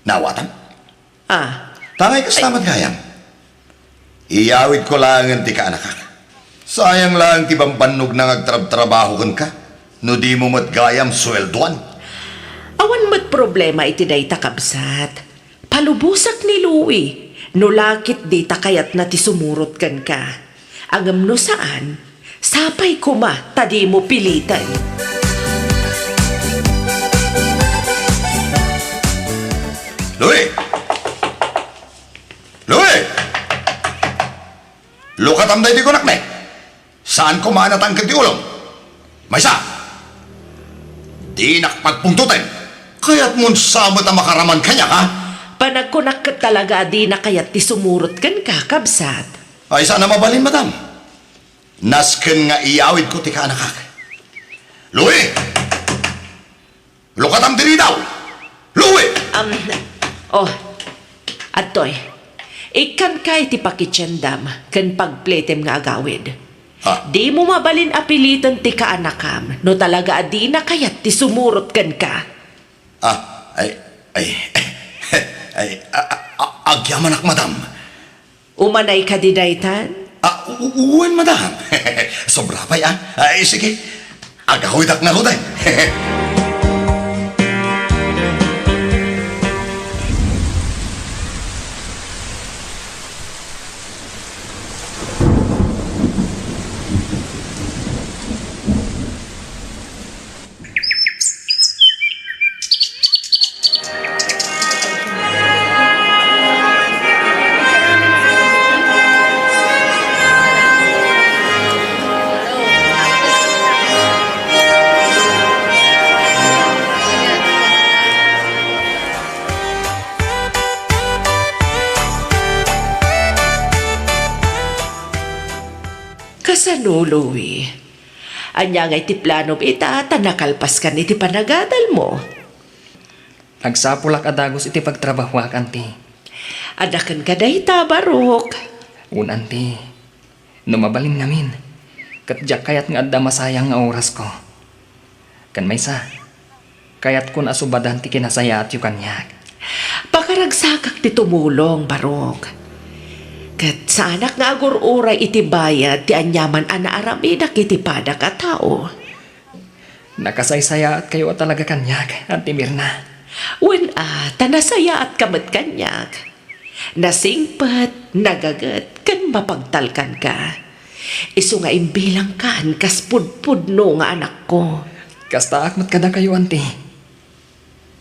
Naawatam? Ah. Ta ngay kasta met gayam. Iyawidko laengen ti kaanakak. Sayang laeng ti bambannogna nga agtrabtrabaho kenka, no dimo met gayam sueldoan. Awan met problema iti dayta, kabsat. Palubosak ni Louie, no la ketdi ta kayatna ti sumurot kenka. Ngem no saan, sapay koma ta dimo piliten. Louie! Louie! Lukatam daydi kunak ne. Saan koma a natangken ti ulom? Maysa! Dinak pagpungtoten! Kayatmon sa met a makaraman kaniak, ha? Panagkunak ket talaga a dina kayat ti sumurot kenka, kabsat. Ay, saan a mabalin, madam. Nasken nga iyawidko ti kaanakak. Louie! Lukatam diri daw! Louie! Um, oh, adtoy. Ikkanka iti pakitiendam ken pagpletem nga agawid. Ah. Dimo mabalin a piliten ti kaanakam no talaga a dina kayat ti sumurot kenka. Ah, ay, ay, ay, a, a, a, agyamanak, madam. Umanayka di daytan? Ah, u-, u-, wen, madam. Sobra pay, ah. Ay, sige. Agawidak ngaruden. Kasano, Louie? Ania ngay ti planom ita ta nakalpaskan iti panagadalmo? Agsapulak a dagus iti pagtrabahoak, anti. Adda kenka dayta, Barok. Wen, anti. No mabalin ngamin, ket diak kayat nga adda masayang nga orasko. Ken maysa, kayatkon a subadan ti kinasayaatyo kaniak. Pakaragsakak ti tumulong, Barok. Ket saanak nga agur-uray iti bayad ti aniaman a naaramidak iti padak a tao. Nakasaysayaatkayo a talaga kaniak, Anti Mirna. Wen a, ta nasayaatka met kaniak. Nasingpet, nagaget, ken mapagtalkanka. Isu nga imbilangkan kas pudpudno nga anakko. Kastaak met kadakayo, Anti.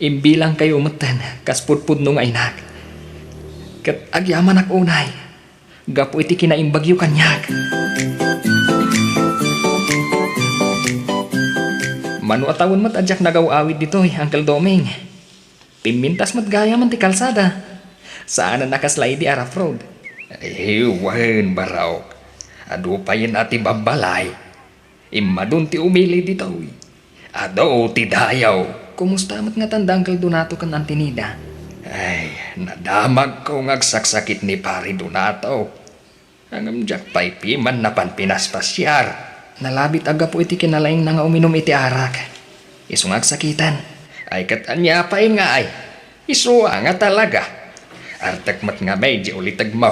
Imbilangkayo metten kas pudpudno nga inak. Ket agyamanak unay gapu iti kinaimbagyo kaniak. Mano a tawen met a diak nagaw-awid ditoy, Uncle Doming. Pimmintas met gayam ti kalsada. Saanen a kasla idi a rough road. Ay, wen, Barok. Adu payen a ti babbalay. Immadun ti umili ditoy. Adu ti dayaw. Kumusta met ngatan da Uncle Donato ken Auntie Nida? Ay, nadamagko nga agsaksakit ni Pari Donato. Ngem diak pay piman napan pinaspasiar. Nalabit a gapu iti kinalaingna nga uminum iti arak. Isu nga agsakiten. Ay, ket ania pay ngay? Isu a nga talaga. Artek met ngamin diay ulitegmo.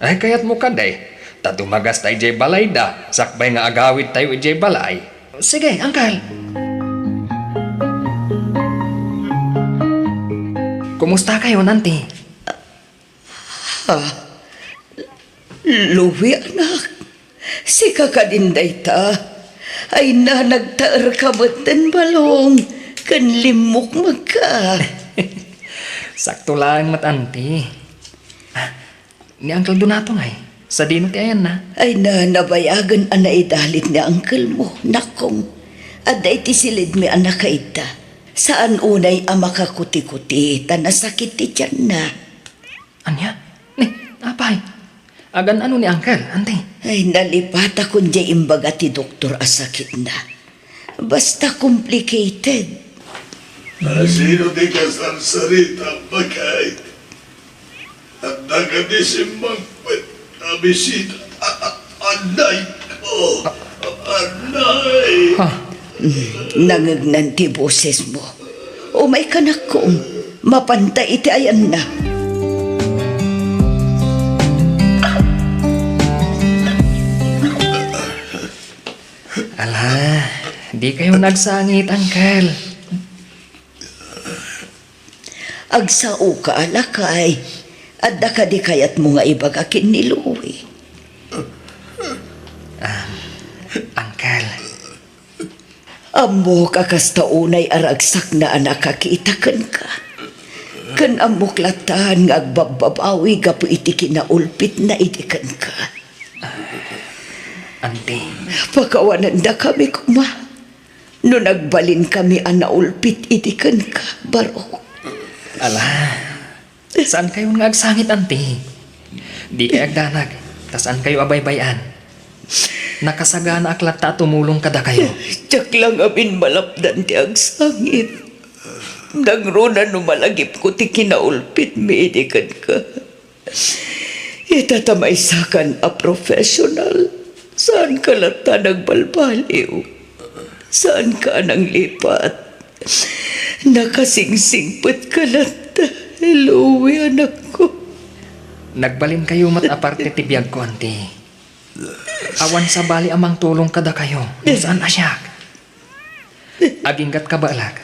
Ay, kayatmo kadi, ta dumagasta idiay balayda, sakbay nga agawidtayo idiay balay. Sige, Uncle. Kumustakayon, Auntie? Ha? Louie, anak, sika kadin dayta? Ay na, nagtaerka metten balong ken limmukmegka. Sakto laeng met, Auntie. Ah, ni Uncle Donato ngay, sadino ti ayanna? Ay na, nabayagen a naidalit ni uncle mo, nakong. Adda iti silidmi a nakaidda. Saan unay a makakuti-kuti ta nasakit ti tianna. Ania? Ni, apay? Agan-ano ni Uncle, Auntie? Ay, nalipatakon diay imbaga ti doktor a sakitna. Basta complicated. Asino ti kasarsarita, baket? Adda kadi simmangpet a bisita? A-, a-, anay ko! Anay! Ha? Mm, nangegnan ti bosesmo. Umayka, nakong, mapanta iti ayanna. Ala, dikayo nagsangit, Uncle. Agsaoka a lakay. Adda kadi kayatmo nga ibaga ken ni Louie? Ah, Uncle. Ammok a kasta unay a ragsakna a nakakita kenka. Ken ammok latta nga agbabbabawi gapu iti kinaulpitna idi kenka. Auntie. Pakawanandakami koma no nagbalinkami a naulpit idi kenka, Barok. Ala, saankayon nga agsangit, Auntie. Dikay agdanag, ta saankayo a baybay-an. Nakasaganaak latta a tumulong kadakayo. Diak la ngamin malapdan ti agsangit. Nangruna no malagipko ti kinaulpitmi idi kenka. Ita ta maysakan a professional, saanka latta nagbalbaliw. Saanka a nanglipat. Nakasingsingpetka latta, Louie, anakko. Nagbalinkayo met a parte ti biagko, Auntie. Awan sabali a mangtulong kadakayo, no saan a siak. Aginggat kabaelak.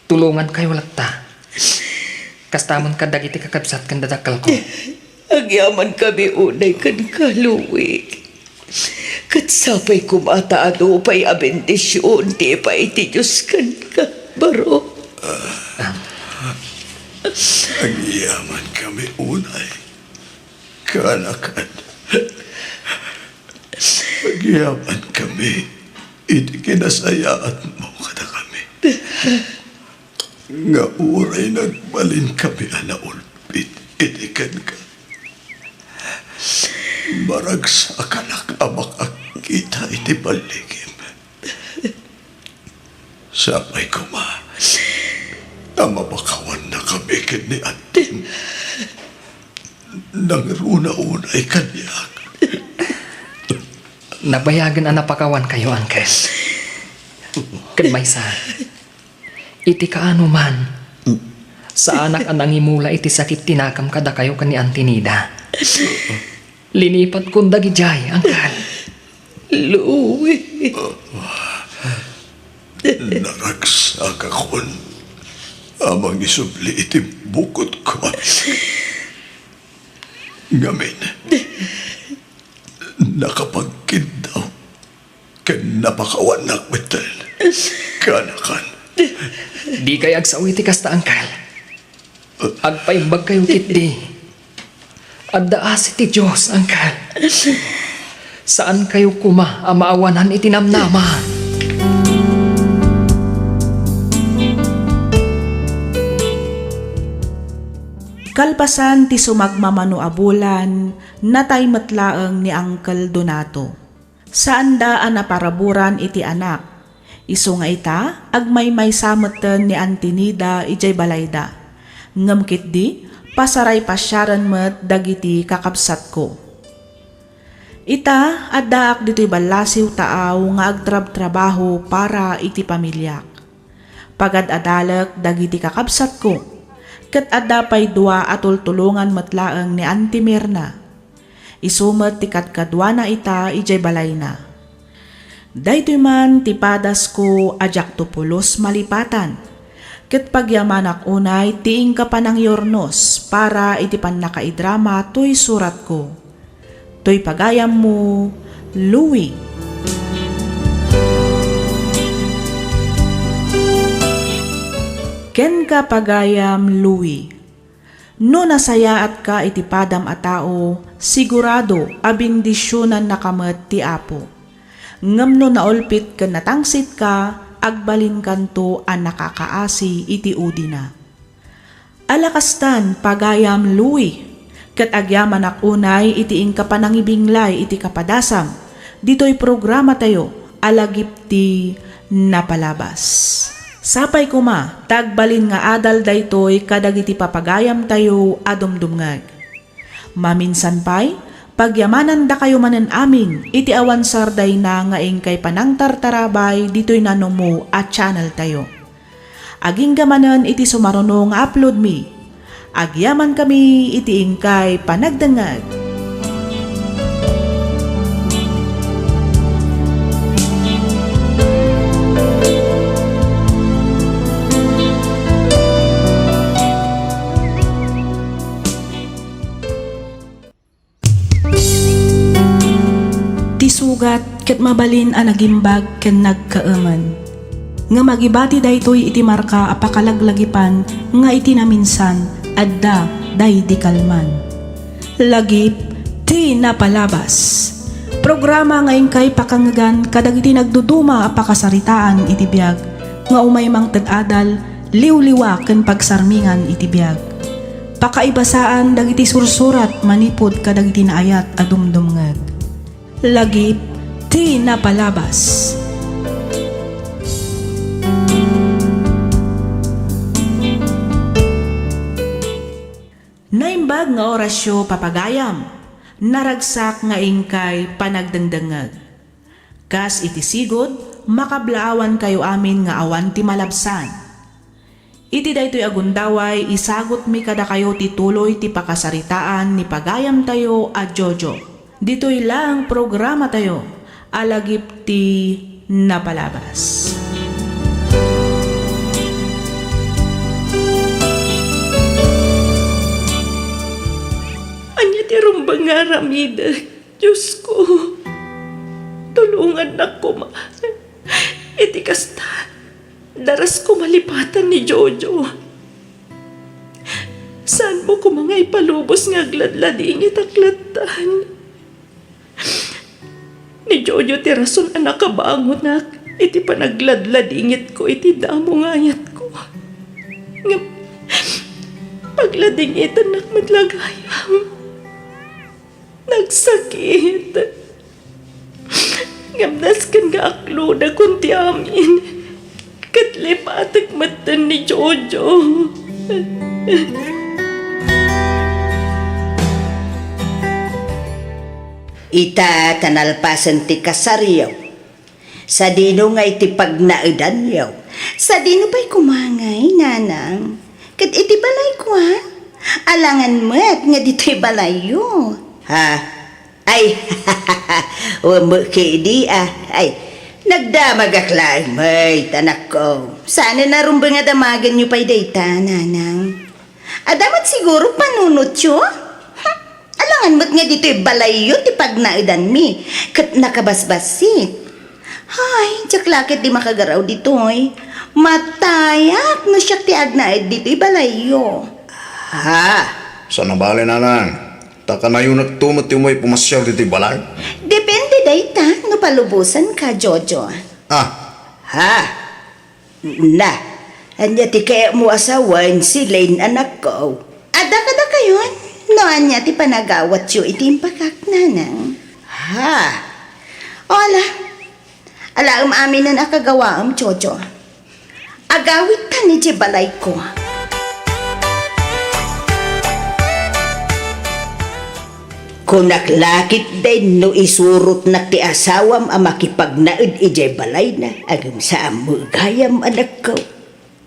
Tulongankayo latta. Kasta met kadagiti kakabsat ken dadakkelko. Agyamankami unay kenka, Louie. Ket sapay koma ta adu pay a bendision ti ipaay ti Dios kenka, baro. Agyamankami unay. Kaanakan, agyamankami iti kinasayaatmo kadakami. Nga uray nagbalinkami a naulpit iti kenka, maragsakanak a makakita iti balligim. Sapay koma a mapakawannakami ken ni Antim. Nangruna unay kaniak. Nabayagen a napakawankayo, Uncle. Ken maysa, iti kaano man, saanak a nangimula iti sakit ti nakam kadakayo ken ni Auntie Nida. Linipatkon dagidiay, Uncle. Louie. Naragsakakon a mangisubli iti bukotko. Ngamin, nakapagkiddaw ken napakawannak metten. Kaanakan. Dikay agsao iti kasta, Uncle. Agpaimbagkayo ketdi. Adda asi ti Dios, Uncle. Saankayo koma a maawanan iti namnama. Kalpasan ti sumagmamano a bulan, natay met laeng ni Uncle Donato. Saanda a naparaburan iti anak. Isu nga ita, agmaymaysa metten ni Auntie Nida idiay balayda. Ngem ketdi, pasaray pasiaren met dagiti kakabsatko. Ita, addaak ditoy ballasiw taaw nga agtrabtrabaho para iti pamiliak. Pagad-adalek dagiti kakabsatko, ket adda pay dua a tultulongan met laeng ni Auntie Mirna. Isu met ti kadkaduana ita idiay balayna. Daytoy man ti padasko a diakto pulos malipatan, ket pagyamanak unay ti inka panangyurnos para iti pannakaidrama toy suratko. Toy pagayammo, Louie. Kenka, pagayam Louie. No nasayaatka iti padam a tao, sigurado a bendisionannaka met ti Apo. Ngem no naulpit ken natangsitka, agbalinkanto a nakakaasi iti udina. Ala kastan, pagayam Louie, ket agyamanak unay iti inka panangibinglay iti kapadasam ditoy programatayo a Lagip ti Napalabas. Sapay koma ta agbalin nga adal daytoy kadagiti papagayamtayo a dumdumngeg. Maminsan pay, pagyamanandakayo manen amin iti awan sardayna nga inkay panangtartarabay ditoy nanumo a channeltayo. Agingga manen iti sumaruno nga uploadmi. Agyamankami iti inkay panagdengngeg. Ti sugat ket mabalin a nagimbag ken nagkaemen. Ngem agibati daytoy iti marka a pakalaglagipan nga iti naminsan, adda daydi kalman. Lagip ti Napalabas. Programa nga inkay pakangngegan kadagiti nagduduma a pakasaritaan iti biag nga umay mangted adal, liwliwa ken pagsarmingan iti biag. Pakaibasaan dagiti sursurat manipud kadagiti naayat a dumdumngeg. Lagip ti Napalabas. Naimbag nga orasyo, papagayam, naragsak nga inkay panagdengdengngeg. Kas iti sigud, makablaawankayo amin nga awan ti malabsan. Iti daytoy a gundaway, isagutmi kadakayo ti tuloy ti pakasaritaan ni pagayamtayo a Jojo. Ditoy laeng programatayo a lagip ti napalabas. Ania ti rumbeng nga aramidek, Diosko? Tulongannak koma. Iti kasta, daras ko malipatan ni Jojo. Saanmo koma nga ipalubos nga agladladingit a lattan? Ni Jojo ti rason a nakabangonak iti panagladladingitko iti damo nga ayatko. Ngem pagladingitannak met la gayam. Nagsakit. Ngem nasken nga aklodakon ti amin, ket lipatek metten ni Jojo. Ita ta nalpasen ti kasaryo. Sadino nga iti pagnaedanyo? Sadino pay koma ngay, nanang? Ket iti balayko, a? Alangan met nga ditoy balayyo. Ha? Ay, wen met ketdi, a. Ay, nagdamagak laeng met, anakko. Saan a rumbeng a damagenyo pay dayta, nanang? Adda met siguro panunotyo? Hm, alangan met nga ditoy balayyo ti pagnaedanmi, ket nakabasbassit. Hay, diak la ketdi makagaraw ditoy. Matayak no siak ti agnaed ditoy balayyo. Ha? Saan a bale, nanang. Ta kanayonekto met ti umay pumasiar ditoy balay. Depende dayta no palubosanka, Jojo. Ah. Ha? Na, ania ti kayatmo a sawen, Celine, anakko? Adda kadakayon no ania ti panagawatyo iti impakak, nanang? Ha? Ala, alaem aminen a kagawaem, Jojo. Agawidtan idiay balayko. Kunak la ketdin no isurotnak ti asawam a makipagnaed idiay balayna, ngem saan met gayam, anakko.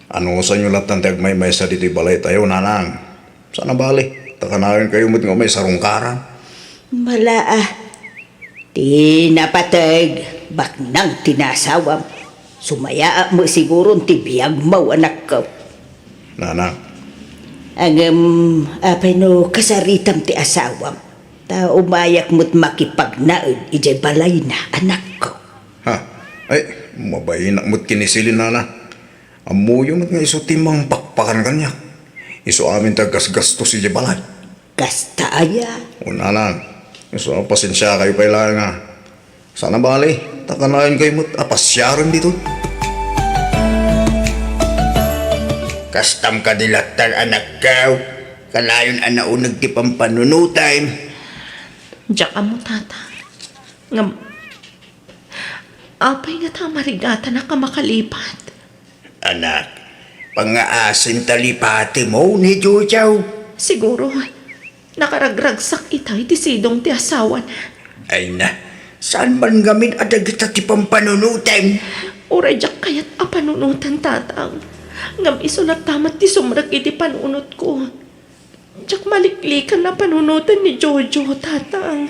Anusanyo lattan ti agmaymaysa ditoy balaytayo, nanang? Saan a bale, ta kanayon kayo met nga umay sarungkaran. Bala a. Ti napateg, baknang ti nasawam. Sumayaat met siguron ti biagmo, anakko. Nanang. Ngem, apay no kasaritam ti asawam? Ta umayak met makipagnaed idiay balayna, anakko. Ha? Ay, mabainak met ken ni Celine, nanang. Ammoyo met nga isu ti mangpakpakan kaniak. Isu amin ti aggasgastos idiay balay. Kasta aya? O, nanang, isu a pasensiakayo pay laeng a. Saan a bale, ta kanayon kayo met a pasiaren ditoy. Kastam kadi lattan, anakko. Kanayon a nauneg ti pampanunotem. Diak ammo, tata. Ngem, apay ngata a marigatanak a makalipat? Anak, pangngaasim ta lipatemo ni Jojo. Siguro, nakaragragsak ita iti sidong ti asawana. Ay na, saan man ngamin a dagita ti pampanunotem? Uray diak kayat a panunoten, tatang. Ngem isu latta met ti sumrek iti panunotko. Diak maliklikan a panunoten ni Jojo, tatang.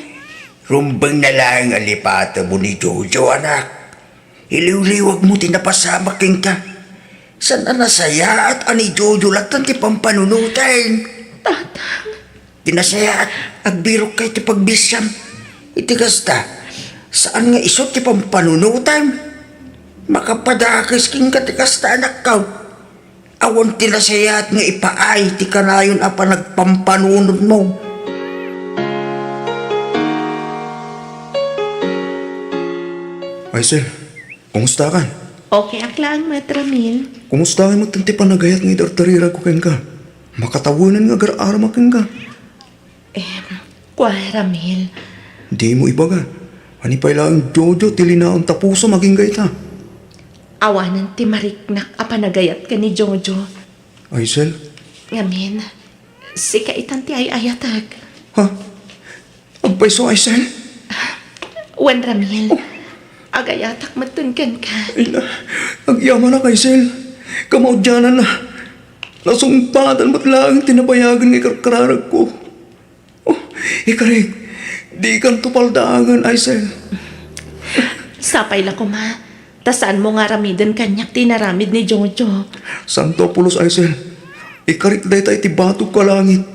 Rumbeng na laeng a lipatemo ni Jojo, anak. Iliwliwagmo ti napasamak kenka. Saan a nasayaat a ni Jojo lattan ti pampanunotem? Tatang. Ti nasayaat, agbirokka iti pagbisiam. Iti kasta, saan nga isu ti pampanunotem? Makapadakes kenka ti kasta, anakko. Awan ti nasayaat nga ipaay ti kanayon a panagpampanunotmo. Ay, sir, kumustakan? Okay ak laeng met, Ramil. Kumustakan met ti panagayat nga idardariragko kenka? Makatawenan nga agar-aramak kenka. Em, kua, Ramil. Dimo ibaga. Ani pay laeng Jojo ti linaon ta pusom agingga ita? Awanen ti mariknak a panagayat ken ni Jojo. Aysel? Ngamin, Sika itan ti ay-ayatek. Ha? Agpayso, Aisel? Wen, Ramil. Oh. Agayatak metten kenka. Ay na, agyamanak, Aisel. Kamaudiananna. Nasungpatan met laeng ti nabayagen nga ikarkararagko. Oh, ikarik, dikanto paldaangen, Aisel. Sapay la koma, ta saanmo nga aramiden kaniak ti inaramid ni Jojo. Santo a pulos, Aisel. Ikarik dayta iti batog a langit.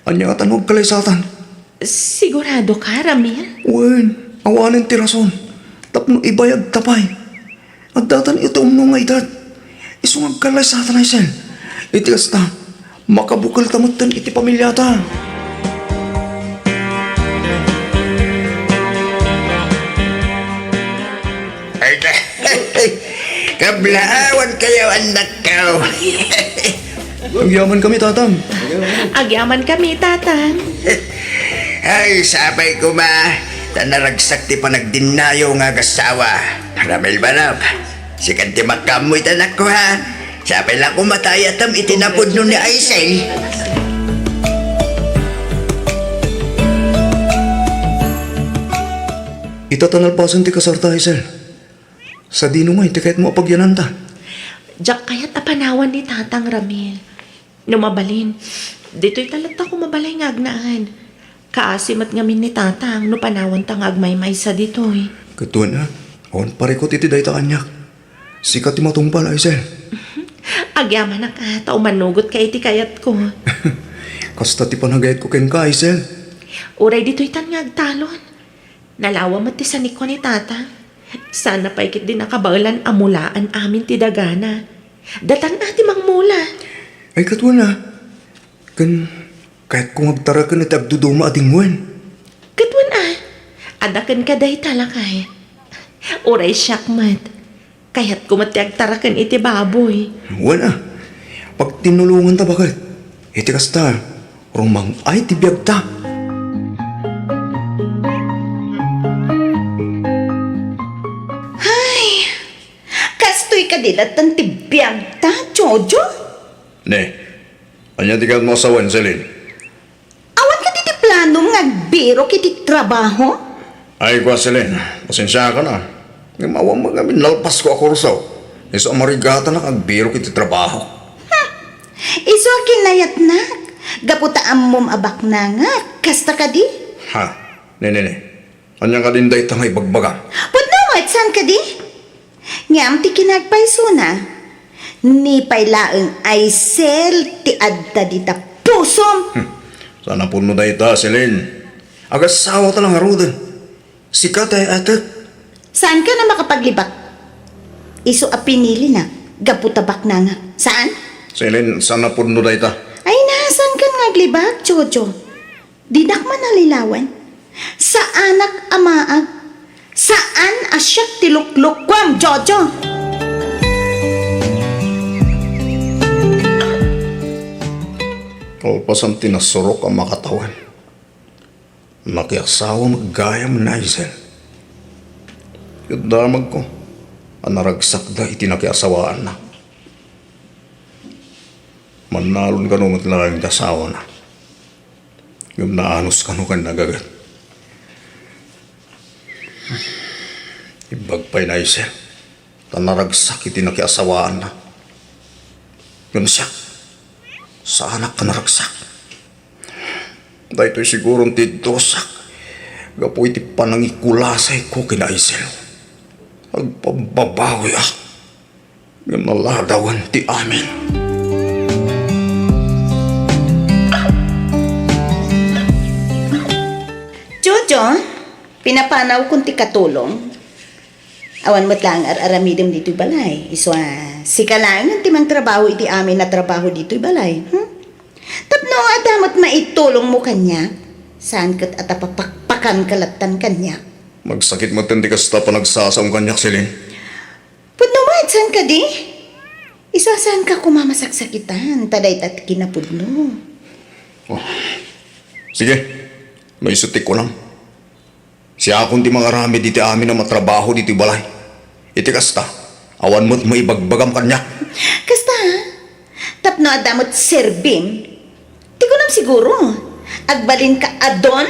Ania ngata no agkalaysatan? Sigurado ka, Ramil? Wen, awanen ti rason. Tapno ibayagta pay. Addatan iti umno nga edad. Isu nga agkalaysatan, Aisel. Iti kasta, makabukelta metten iti pamiliata. Ay, ka-, kablaawan kayo, anak ko. Agyamankami, Tatang. Agyamankami, Tatang. Ay, sapay koma, ta naragsak ti panagdinnayo nga agasawa. Ramil Banap, sikan ti makaammo ita, anak ko, ha? Sapay la koma ta ayatem iti napudno ni Aisel. Ita ta nalpasen ti kasarta, Aisel. Sadino ngay ti kayatmo a pagyananta? Diak kayat a panawan ni Tatang, Ramil. No mabalin, ditoy ta latta koma balay nga agnaan. Kaasi met ngamin ni Tatang no panawanta nga agmaymaysa ditoy. Ket wen a, awan parikut iti dayta kaniak. Sika ti matungpal, Aisel. Agyamanak a, ta umanugotka iti kayatko. Kasta ti panagayatko kenka, Aisel. Uray ditoytan nga agtalon. Nalawa met ti sanikua ni Tatang. Sana pay ketdi nakabaelan a mulaan amin ti dagana. Datan a ti mangmula. Ay, ket wen a. Ken kayatko nga agtaraken iti agduduma a dingwen. Ket wen a. Adda kenka dayta, lakay. Uray siak met. Kayatko met ti agtaraken iti baboy. Wen a, pagtinulonganta baket. Iti kasta, rumang-ay ti biagta. Hay, kastoy kadi latta ti biagta, Jojo? Ne, ania ti kayatmo a sawen, Celine? Awan kadi ti planom nga agbirok iti trabaho? Ay, kua, Celine, pasensiakan a. Ngem awan met ngamin nalpasko a kurso. Isu a marigatanak agbirok iti trabaho. Hmm. Isu a kinayatnak. Gapu ta ammom a baknangak. Kasta kadi? Ha? Ne, ne, ne. Ania kadin dayta nga ibagbagam? Pudno met, saan kadi? Ngem ti kinagpaysona, ni pay laeng Aisel ti adda dita pusom. Hmm. Saan a pudno dayta, Celine. Agasawata la ngaruden. Sika ti ay-ayatek. Saanka a makapaglibak? Isu a pinilinak gapu ta baknangak. Saan? Celine, saan a pudno dayta. Ay na, saankan nga aglibak, Jojo? Dinak man nalilawen. Saanak a maag. Saan a siak ti luklukkuam, Jojo. Kalpasan ti nasurok a makatawen, nakiasawa met gayam ni Aisel. Ket damagko a naragsakda iti nakiasawaanna. Mannalon kano met laeng ti asawana. Ngem naanus kano ken nagaget. Imbag pay ni Aisel ta naragsak iti nakiasawaanna. Ngem siak, saanak a naragsak. Daytoy siguron ti dusak gapu iti panangikulasayko ken Aisel. Agpababawia. Ngem naladawen ti amin. Jojo, pinapanawkon ti katulong. Awan met laeng ar-aramidem ditoy balay. Isu a, sika laengen ti mangtrabaho iti amin a trabaho ditoy balay. Hmm? Tapno adda met maitulongmo kaniak, saan ket a ta papakpakanka lattan kaniak. Magsakit metten ti kasta a panagsasaom kaniak, Celine. Pudno met, saan kadi? Isu a saanka koma masaksakitan, ta dayta ti kinapudno. Oh. Sige, no isu ti kunam. Siakon ti mangaramid iti amin a matrabaho ditoy balay. Iti kasta, awan met maibagbagam kaniak. Kasta, ha? Tapno adda met serbim, ti kunam Siguro, agbalinka a don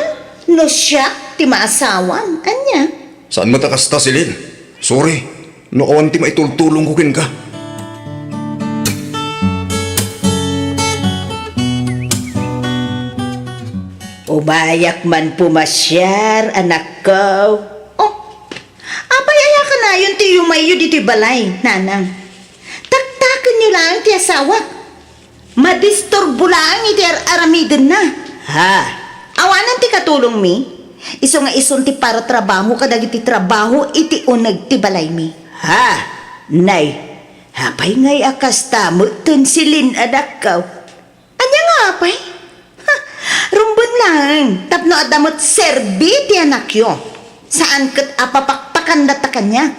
no siak ti maasawam. Ania? Saan met a kasta, Celine. Sorry, no awan ti maitultulongko kenka. Umayak man pumasiar, anakko. Oh, apay aya kanayon ti yumayyo ditoy balay, nanang? Taktakenyo laeng ti asawak. Madisturbo laeng iti ar-aramidenna. Ha? Awanen ti katulongmi? Isu nga isun ti paratrabaho kadagiti trabaho iti uneg ti balaymi. Ha? Nay, apay ngay a kasta metten, Celine, anakko? Ania nga apay? Ha, rumben laeng tapno adda met serbi ti anakyo. Saan ket a papakpakan data kaniak.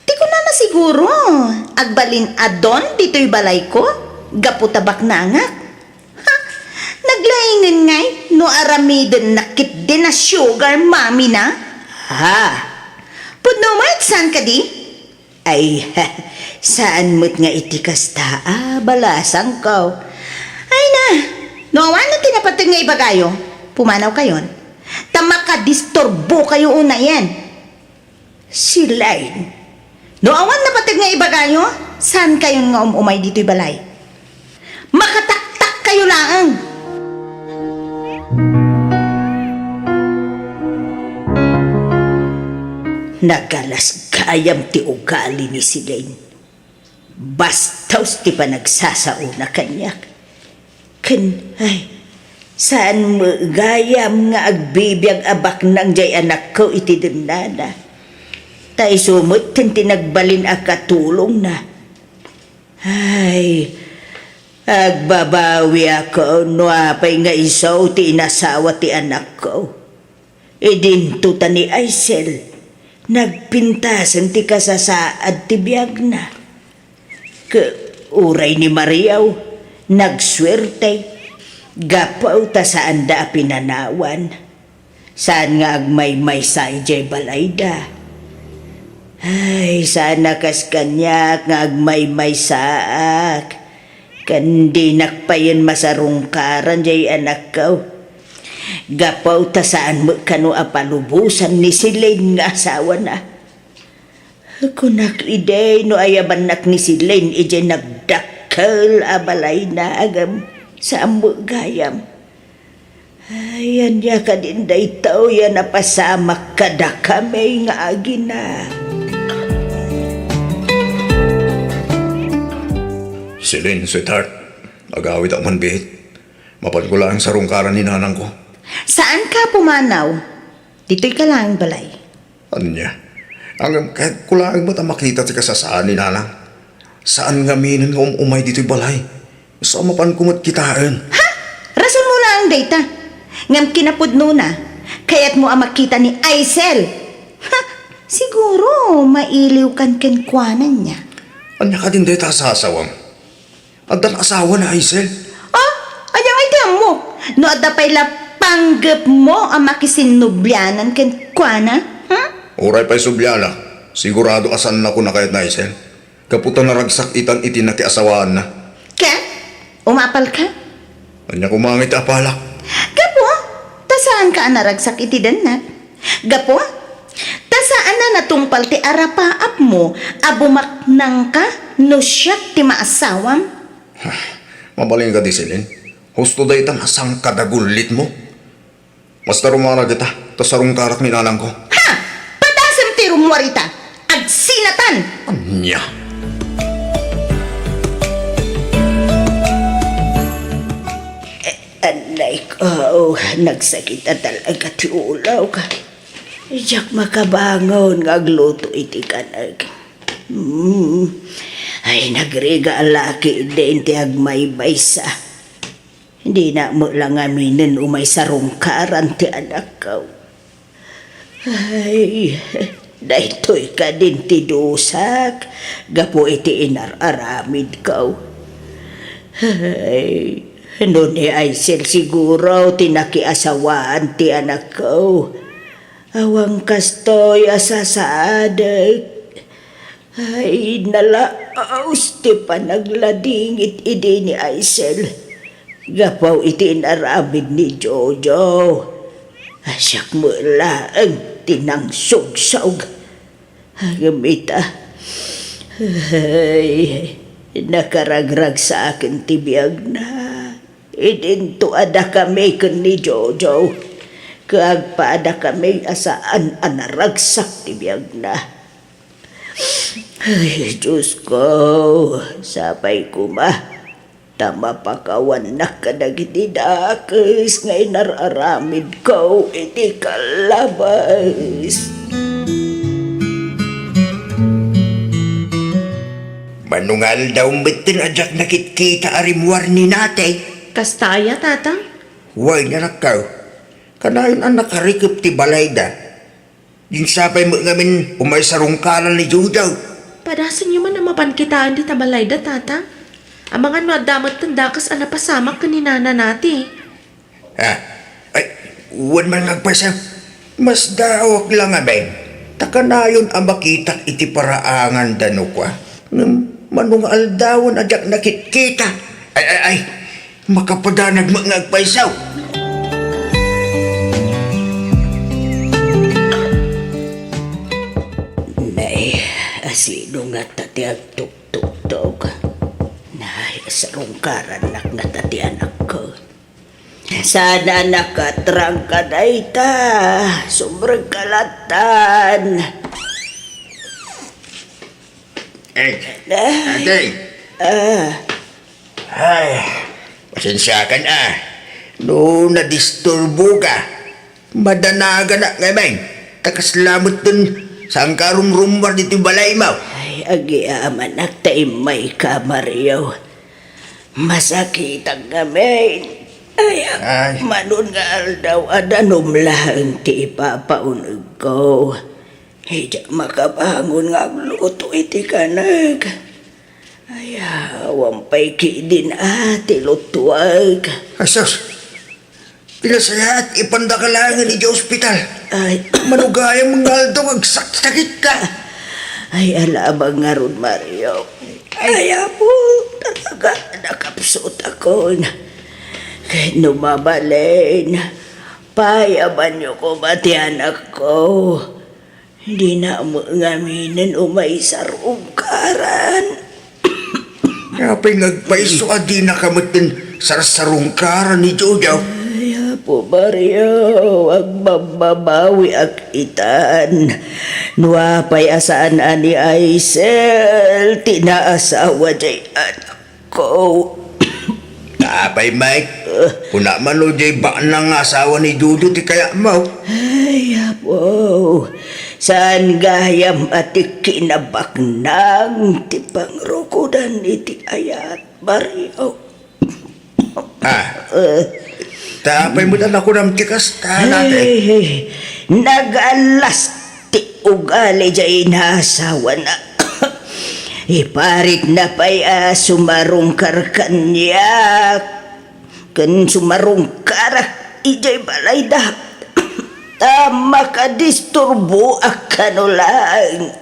Ti kunana siguro, agbalin a don ditoy balayko, gapu ta baknangak. Ha, naglaingen ngay no aramidenna ketdi a sugar mommy na? Ha? Pudno met, saan kadi? Ay, saan met nga iti kasta a balasangko. Ay na, no awan ti napateg nga ibagayo, pumanawkayon. Ta makadisturbokayo unayen. Celine, no awan napateg nga ibagayo, saankayon nga um-umay ditoy balay. Makataktakkayo laeng. Nagalas gayam ti ugali ni Celine. Bastos ti panagsasaona kaniak. Ken, ay, saan met gayam nga agbibiag a baknang jay anakko iti dennana. Ta isu metten ti nagbalin a katulongna. Ay, agbabawiak no apay nga isu ti inasawa ti anakko. Idinto ta ni Aisel, nagpintasen ti kasasaad ti biagna. Ket uray ni Mariaw, nagsuerte, gapu ta saanda a pinanawan. Saan nga agmaymaysa idiay balayda. Ay, saan a kas kaniak nga agmaymaysaak. Ken dinak payen masarungkaran jay anakko. Gapu ta saan met kano a palubosan ni Celine nga asawana. Kunak idi no ayabannak ni Celine idiay nagdakkel a balayna ngem saan met gayam. Ay, ania kadin daytoy a napasamak kadakami nga agina? Celine, sweetheart, agawidak man biit. Mapanko laeng sarungkaran ni nanangko. Saanka a pumanaw. Ditoyka laeng balay. Ania? Ngem kayatko laeng met a makita ti kasasaan ni nanang. Saan ngaminen nga um-umay ditoy balay. Isu a mapanko met kitaen. Ha? Rasonmo laeng dayta. Ngem kinapudnona, kayatmo a makita ni Aisel. Ha? Siguro, mailiwkan kenkuana nia. Ania kadin dayta a sasawam? Addan asawa ni Aisel? Ah, ania ngay ti ammok? No adda pay la panggepmo a makisinnublianan kenkuana? Hmm? Uray pay subliana, sigurado a saannakon a kayat ni Aisel. Gapu ta naragsak itan iti nakiasawaanna. Ket? Umapalka? Ania koma ngay ti apalak? Gapu ta saanka a naragsak iti dennak. Gapu ta saan a natungpal ti arapaapmo a bumaknangka no siak ti maasawam. Mabalin kadi, Celine. Husto dayta a sangkadagullitmo. Basta rummuar kita, ta sarungkarak ni nanangko. Ha! Padasem ti rummuar ita! Agsinatan! Ania? Anay ko, nagsakit a talaga ti ulawko. Diak makabangon nga agluto iti kanek. Hmm. Ay, nagrigat a laki din ti agmaymaysa. Dinak met la ngaminen umay sarungkaran ti anakko. Ay, daytoy kadin ti dusak gapu iti inar-aramidko. Ay, no ni Aisel siguro ti nakiasawaan ti anakko, awan kastoy a sasaadek. Ay, nalaus ti panagladingit idi ni Aisel. Gapu iti inaramid ni Jojo, siak met laeng ti nangsubsob. Ngem ita, ay, nakaragragsaken ti biagna. Idinto a dakami ken ni Jojo, ket agpaadakami a saan a naragsak ti biagna. Ay, Diosko, sapay koma ta mapakawannak kadagiti dakes nga inar-aramidko iti kalabas. Mano nga aldaw metten a diak nakitkita a rimmuar ni Natay. Kasta aya, Tatang? Wen, anakko. Kanayon a nakarikep ti balayda. Dinsapay met ngamin umay sarungkaran ni Jojo. Padasenyo man a mapan kitaen dita balayda, Tatang. Amangan no adda metten dakes a napasamak ken ni Nana Natay. Ah, ay, wen man nga agpayso. Masdaawak la ngamin. Ta kanayon a makitak iti paraangan da no kua. Ngem mano nga aldawen a diak nakitkita. Ay, ay, ay. Makapadanag met nga agpayso. Nay, asino ngata ti agtuktuktok? Nay, sarungkarannak ngata ti anakko. Saan a nakatrangka dayta, sumrekka lattan. Eh, Nay. Ate. Ah. Ay, pasensiakan a. No nadisturboka, madanaganak ngamin. Ta kasla metten, saanka a rumrummuar ditoy balaymo. Ay, agyamanak ta immayka, Mario. Masakitak ngamin. Ay, Ay. Mano nga aldaw a danum laeng ti ipapaunegko. Diak makabangon nga agluto iti kanek. Ay, awan pay ketdin a ti lutuek. Ay, sus! Pinasayaat, ipandaka laengen idiay ospital. Ay. Mano gayam nga aldaw nga agsaksakitka. Ay, ala, abang ngarud, Mario. Ay. Ay, Apo, talaga, nakapsutakon. Ket no mabalin, payabanyo koma ti anakko. Dina met ngaminen umay sarungkaran. Apay nga agpayso a dinaka metten sarsarungkaran ni Jojo? Ay, Apo Mario, agbabbabawiak itan. No apay a saan a ni Aisel ti naasawa diay anak ko. Apay met, kuna man no diay baknang nga asawa ni Jojo ti kayatmo. Ay, Apo, saan gayam a ti kinabaknang ti pangrukodan iti ayat, Mario. Ah. Eh. Ta apay met a nakunam ti kasta, Nate? Ay, nagallas ti ugali diay inaasawana. Iparitna pay a sumarungkar kaniak ken sumarungkarak idiay balayda. Ta makadisturboak kano laeng.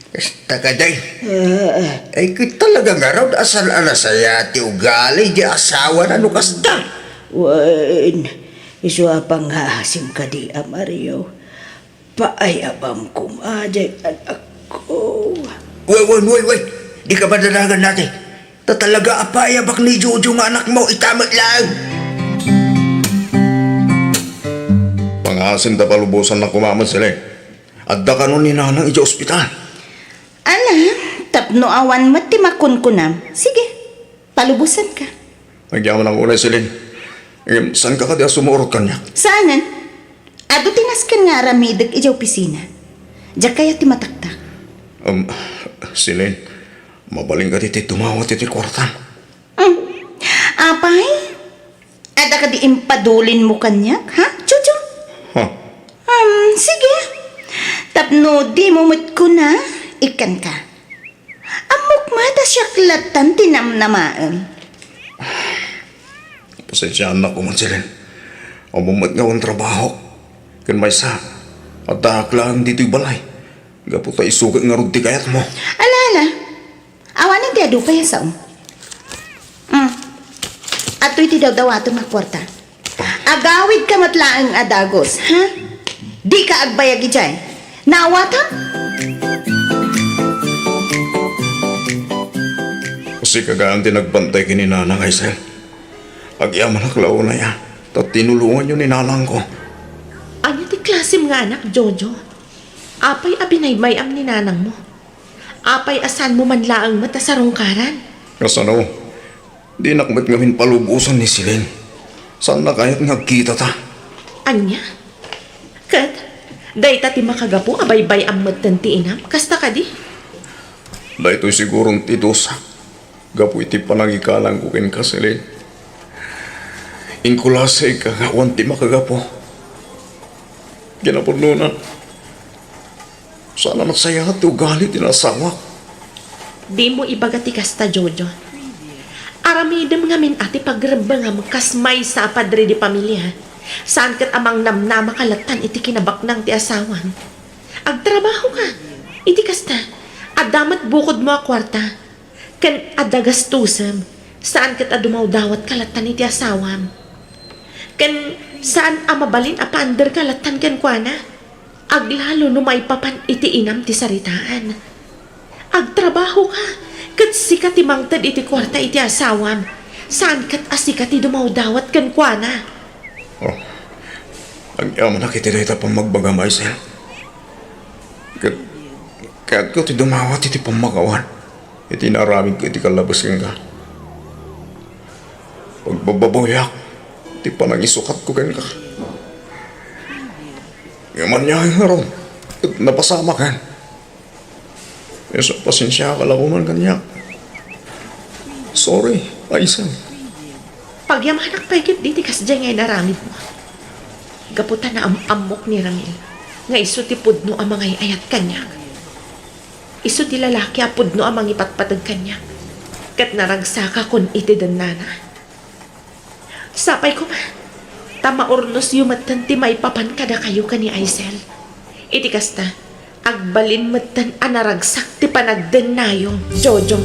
Kasta kadi. Ah. Ay, ket talaga ngarud a saan a nasayaat ti ugali diay asawana no kasta. Wen, isu a pangngaasim kadi a Mario. Paayabam koma diay anakko. Wen, wen, wen, wen. Dika madanagan, Nate. Ta talaga a paayabak ni Jojo nga anakmo, ita met laeng. Pangngaasim ta palubosannak koma met, Celine. Adda kano ni Nanang idiay ospital. Ala, tapno awan met ti makunkunam. Sige, palubosanka. Agyamanak unay, Celine. Ngem, saanka kadi a sumurot kaniak? Saanen. Adu ti nasken nga aramidek idiay opisina. Diak kayat ti mataktak. Um, Celine, mabalin kadi ti tumawat iti kuartam? Hmm. Apay? Adda kadi impadulinmo kaniak, ha, Jojo? Ha? Um, sige. Tapno dimo met kuna, ikkanka. Ammok met a siak lattan ti namnamaem. Pasensiaannak koma, Celine. Ammom met nga awan trabahok. Ken maysa, addaak laeng ditoy balay. Gapu ta isu ket ngarud ti kayatmo. Ala, ala. Awanen ti adu pay a sao. Mm. Adtoy ti dawdawatem a kuarta. Agawidka met laeng a dagus, ha? Dika agbayag idiay. Naawata? Sika gayam ti nagbantay ken ni Nanang, Aisel. Agyamanak la unay a ta tinulonganyo ni nanangko. Ania ti klasem nga anak, Jojo? Apay a binaybay-am ni nanangmo? Apay a saanmo man laeng met a sarungkaran? Kasano? Dinak met ngamin palubosan ni Celine. Saanna kayat nga agkitata? Ania? Ket, dayta ti makagapu a baybay-am metten ti inam? Kasta kadi? Daytoy siguron ti dusa gapu iti panangikalangko kenka, Celine. Inkulasayka nga awan ti makagapu. Kinapudnona, saan a nasayaat ti ugali ti naasawak. Dimo ibaga ti kasta, Jojo. Aramidem ngamin a ti pagrebbengam kas maysa a padre de pamilia. Saan ket a mangnamnamaka lattan iti kinabaknang ti asawam. Agtrabahoka. Iti kasta, adda met bukodmo a kuarta. Ken adda gastosem. Saan ket a dumawdawatka lattan iti asawam. Ken saan a mabalin a paanderka lattan kenkuana. Aglalo no maipapan iti inam ti saritaan. Agtrabahoka, ket sika ti mangted iti kuarta iti asawam. Saan ket a sika ti dumawdawat kenkuana. Oh, agyamanak iti dayta pammagbagam, Aisel. Ket kayatko ti dumawat iti pammakawan iti naaramidko iti kallabes kenka. Pagbababoyak ti panangisukatko kenka. Ngem ania ngarud, ket napasamaken. Isu, pasensiaka la koman kaniak. Sorry, Aisel. Pagyamanak pay ketdi ti kasdiay nga inaramidmo. Gapu ta naam-ammok ni Ramil nga isu ti pudno a mangay-ayat kaniak. Isu ti lalaki a pudno a mangipatpateg kaniak. Ket naragsakakon iti dennana. Sapay koma, ta maurnosyo metten ti maipapan kadakayo ken ni Aisel. Iti kasta, agbalin metten a naragsak ti panagdennayo, Jojo.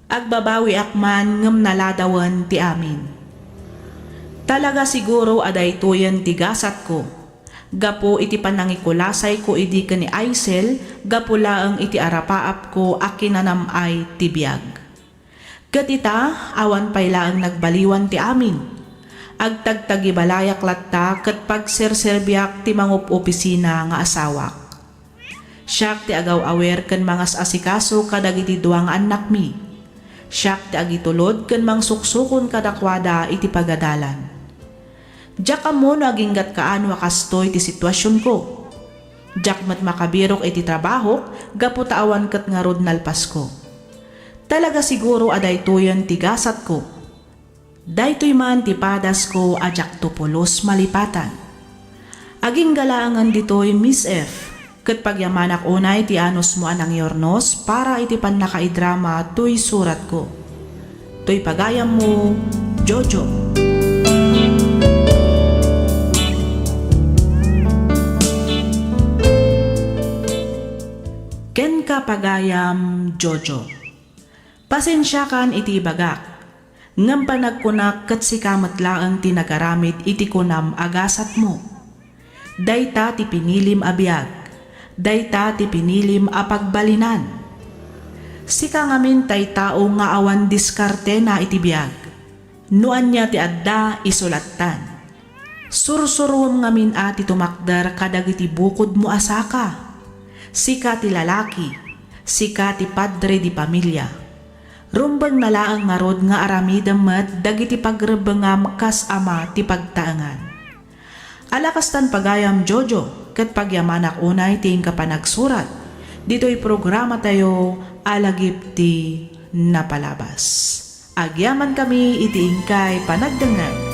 Agbabawiak man ngem naladawen ti amin. Talaga siguro a daytoyen ti gasatko. Gapu iti panangikulasayko idi ken ni Aisel, gapu laeng iti arapaapko a kinanam-ay ti biag. Ket ita, awan pay laeng nagbaliwan ti amin. Agtagtagibalayak latta ket pagserserbiak ti mangup-opisina nga asawak. Siak ti agaw-awer ken mangas-asikaso kadagiti dua nga annakmi. Siak ti agitulod ken mangsuksukon kadakuada iti pagadalan. Diak ammo no aginggat kaano a kastoy ti situasionko. Diak met makabirok iti trabahok gapu ta awan ket ngarud nalpasko. Talaga siguro a daytoyen ti gasatko. Daytoy man ti padasko a diakto pulos malipatan. Agingga laengen ditoy, Miss F, ket pagyamanak unay ti anusmo a nangiurnos para iti pannakaidrama toy suratko. Toy pagayammo, Jojo. Kenka pagayam, Jojo. Pasensiakan iti ibagak, ngem panagkunak ket sika met laeng ti nagaramid iti kunam a gasatmo. Dayta ti pinilim a biag, dayta ti pinilim a pagbalinan. Sika ngamin tay tao nga awan diskartena iti biag. No ania ti adda, isu lattan. Sursuruem ngamin a ti tumakder kadagiti bukodmo a saka. Sika ti lalaki, sika ti padre di pamilia. Rumbengna laeng ngarud nga aramidem met dagiti pagrebbengam kas ama ti pagtaengan. Ala kastan pagayam, Jojo, ket pagyamanak unay ti inka panagsurat ditoy programatayo a Lagip ti Napalabas. Agyamankami iti inkay panagdengngeg.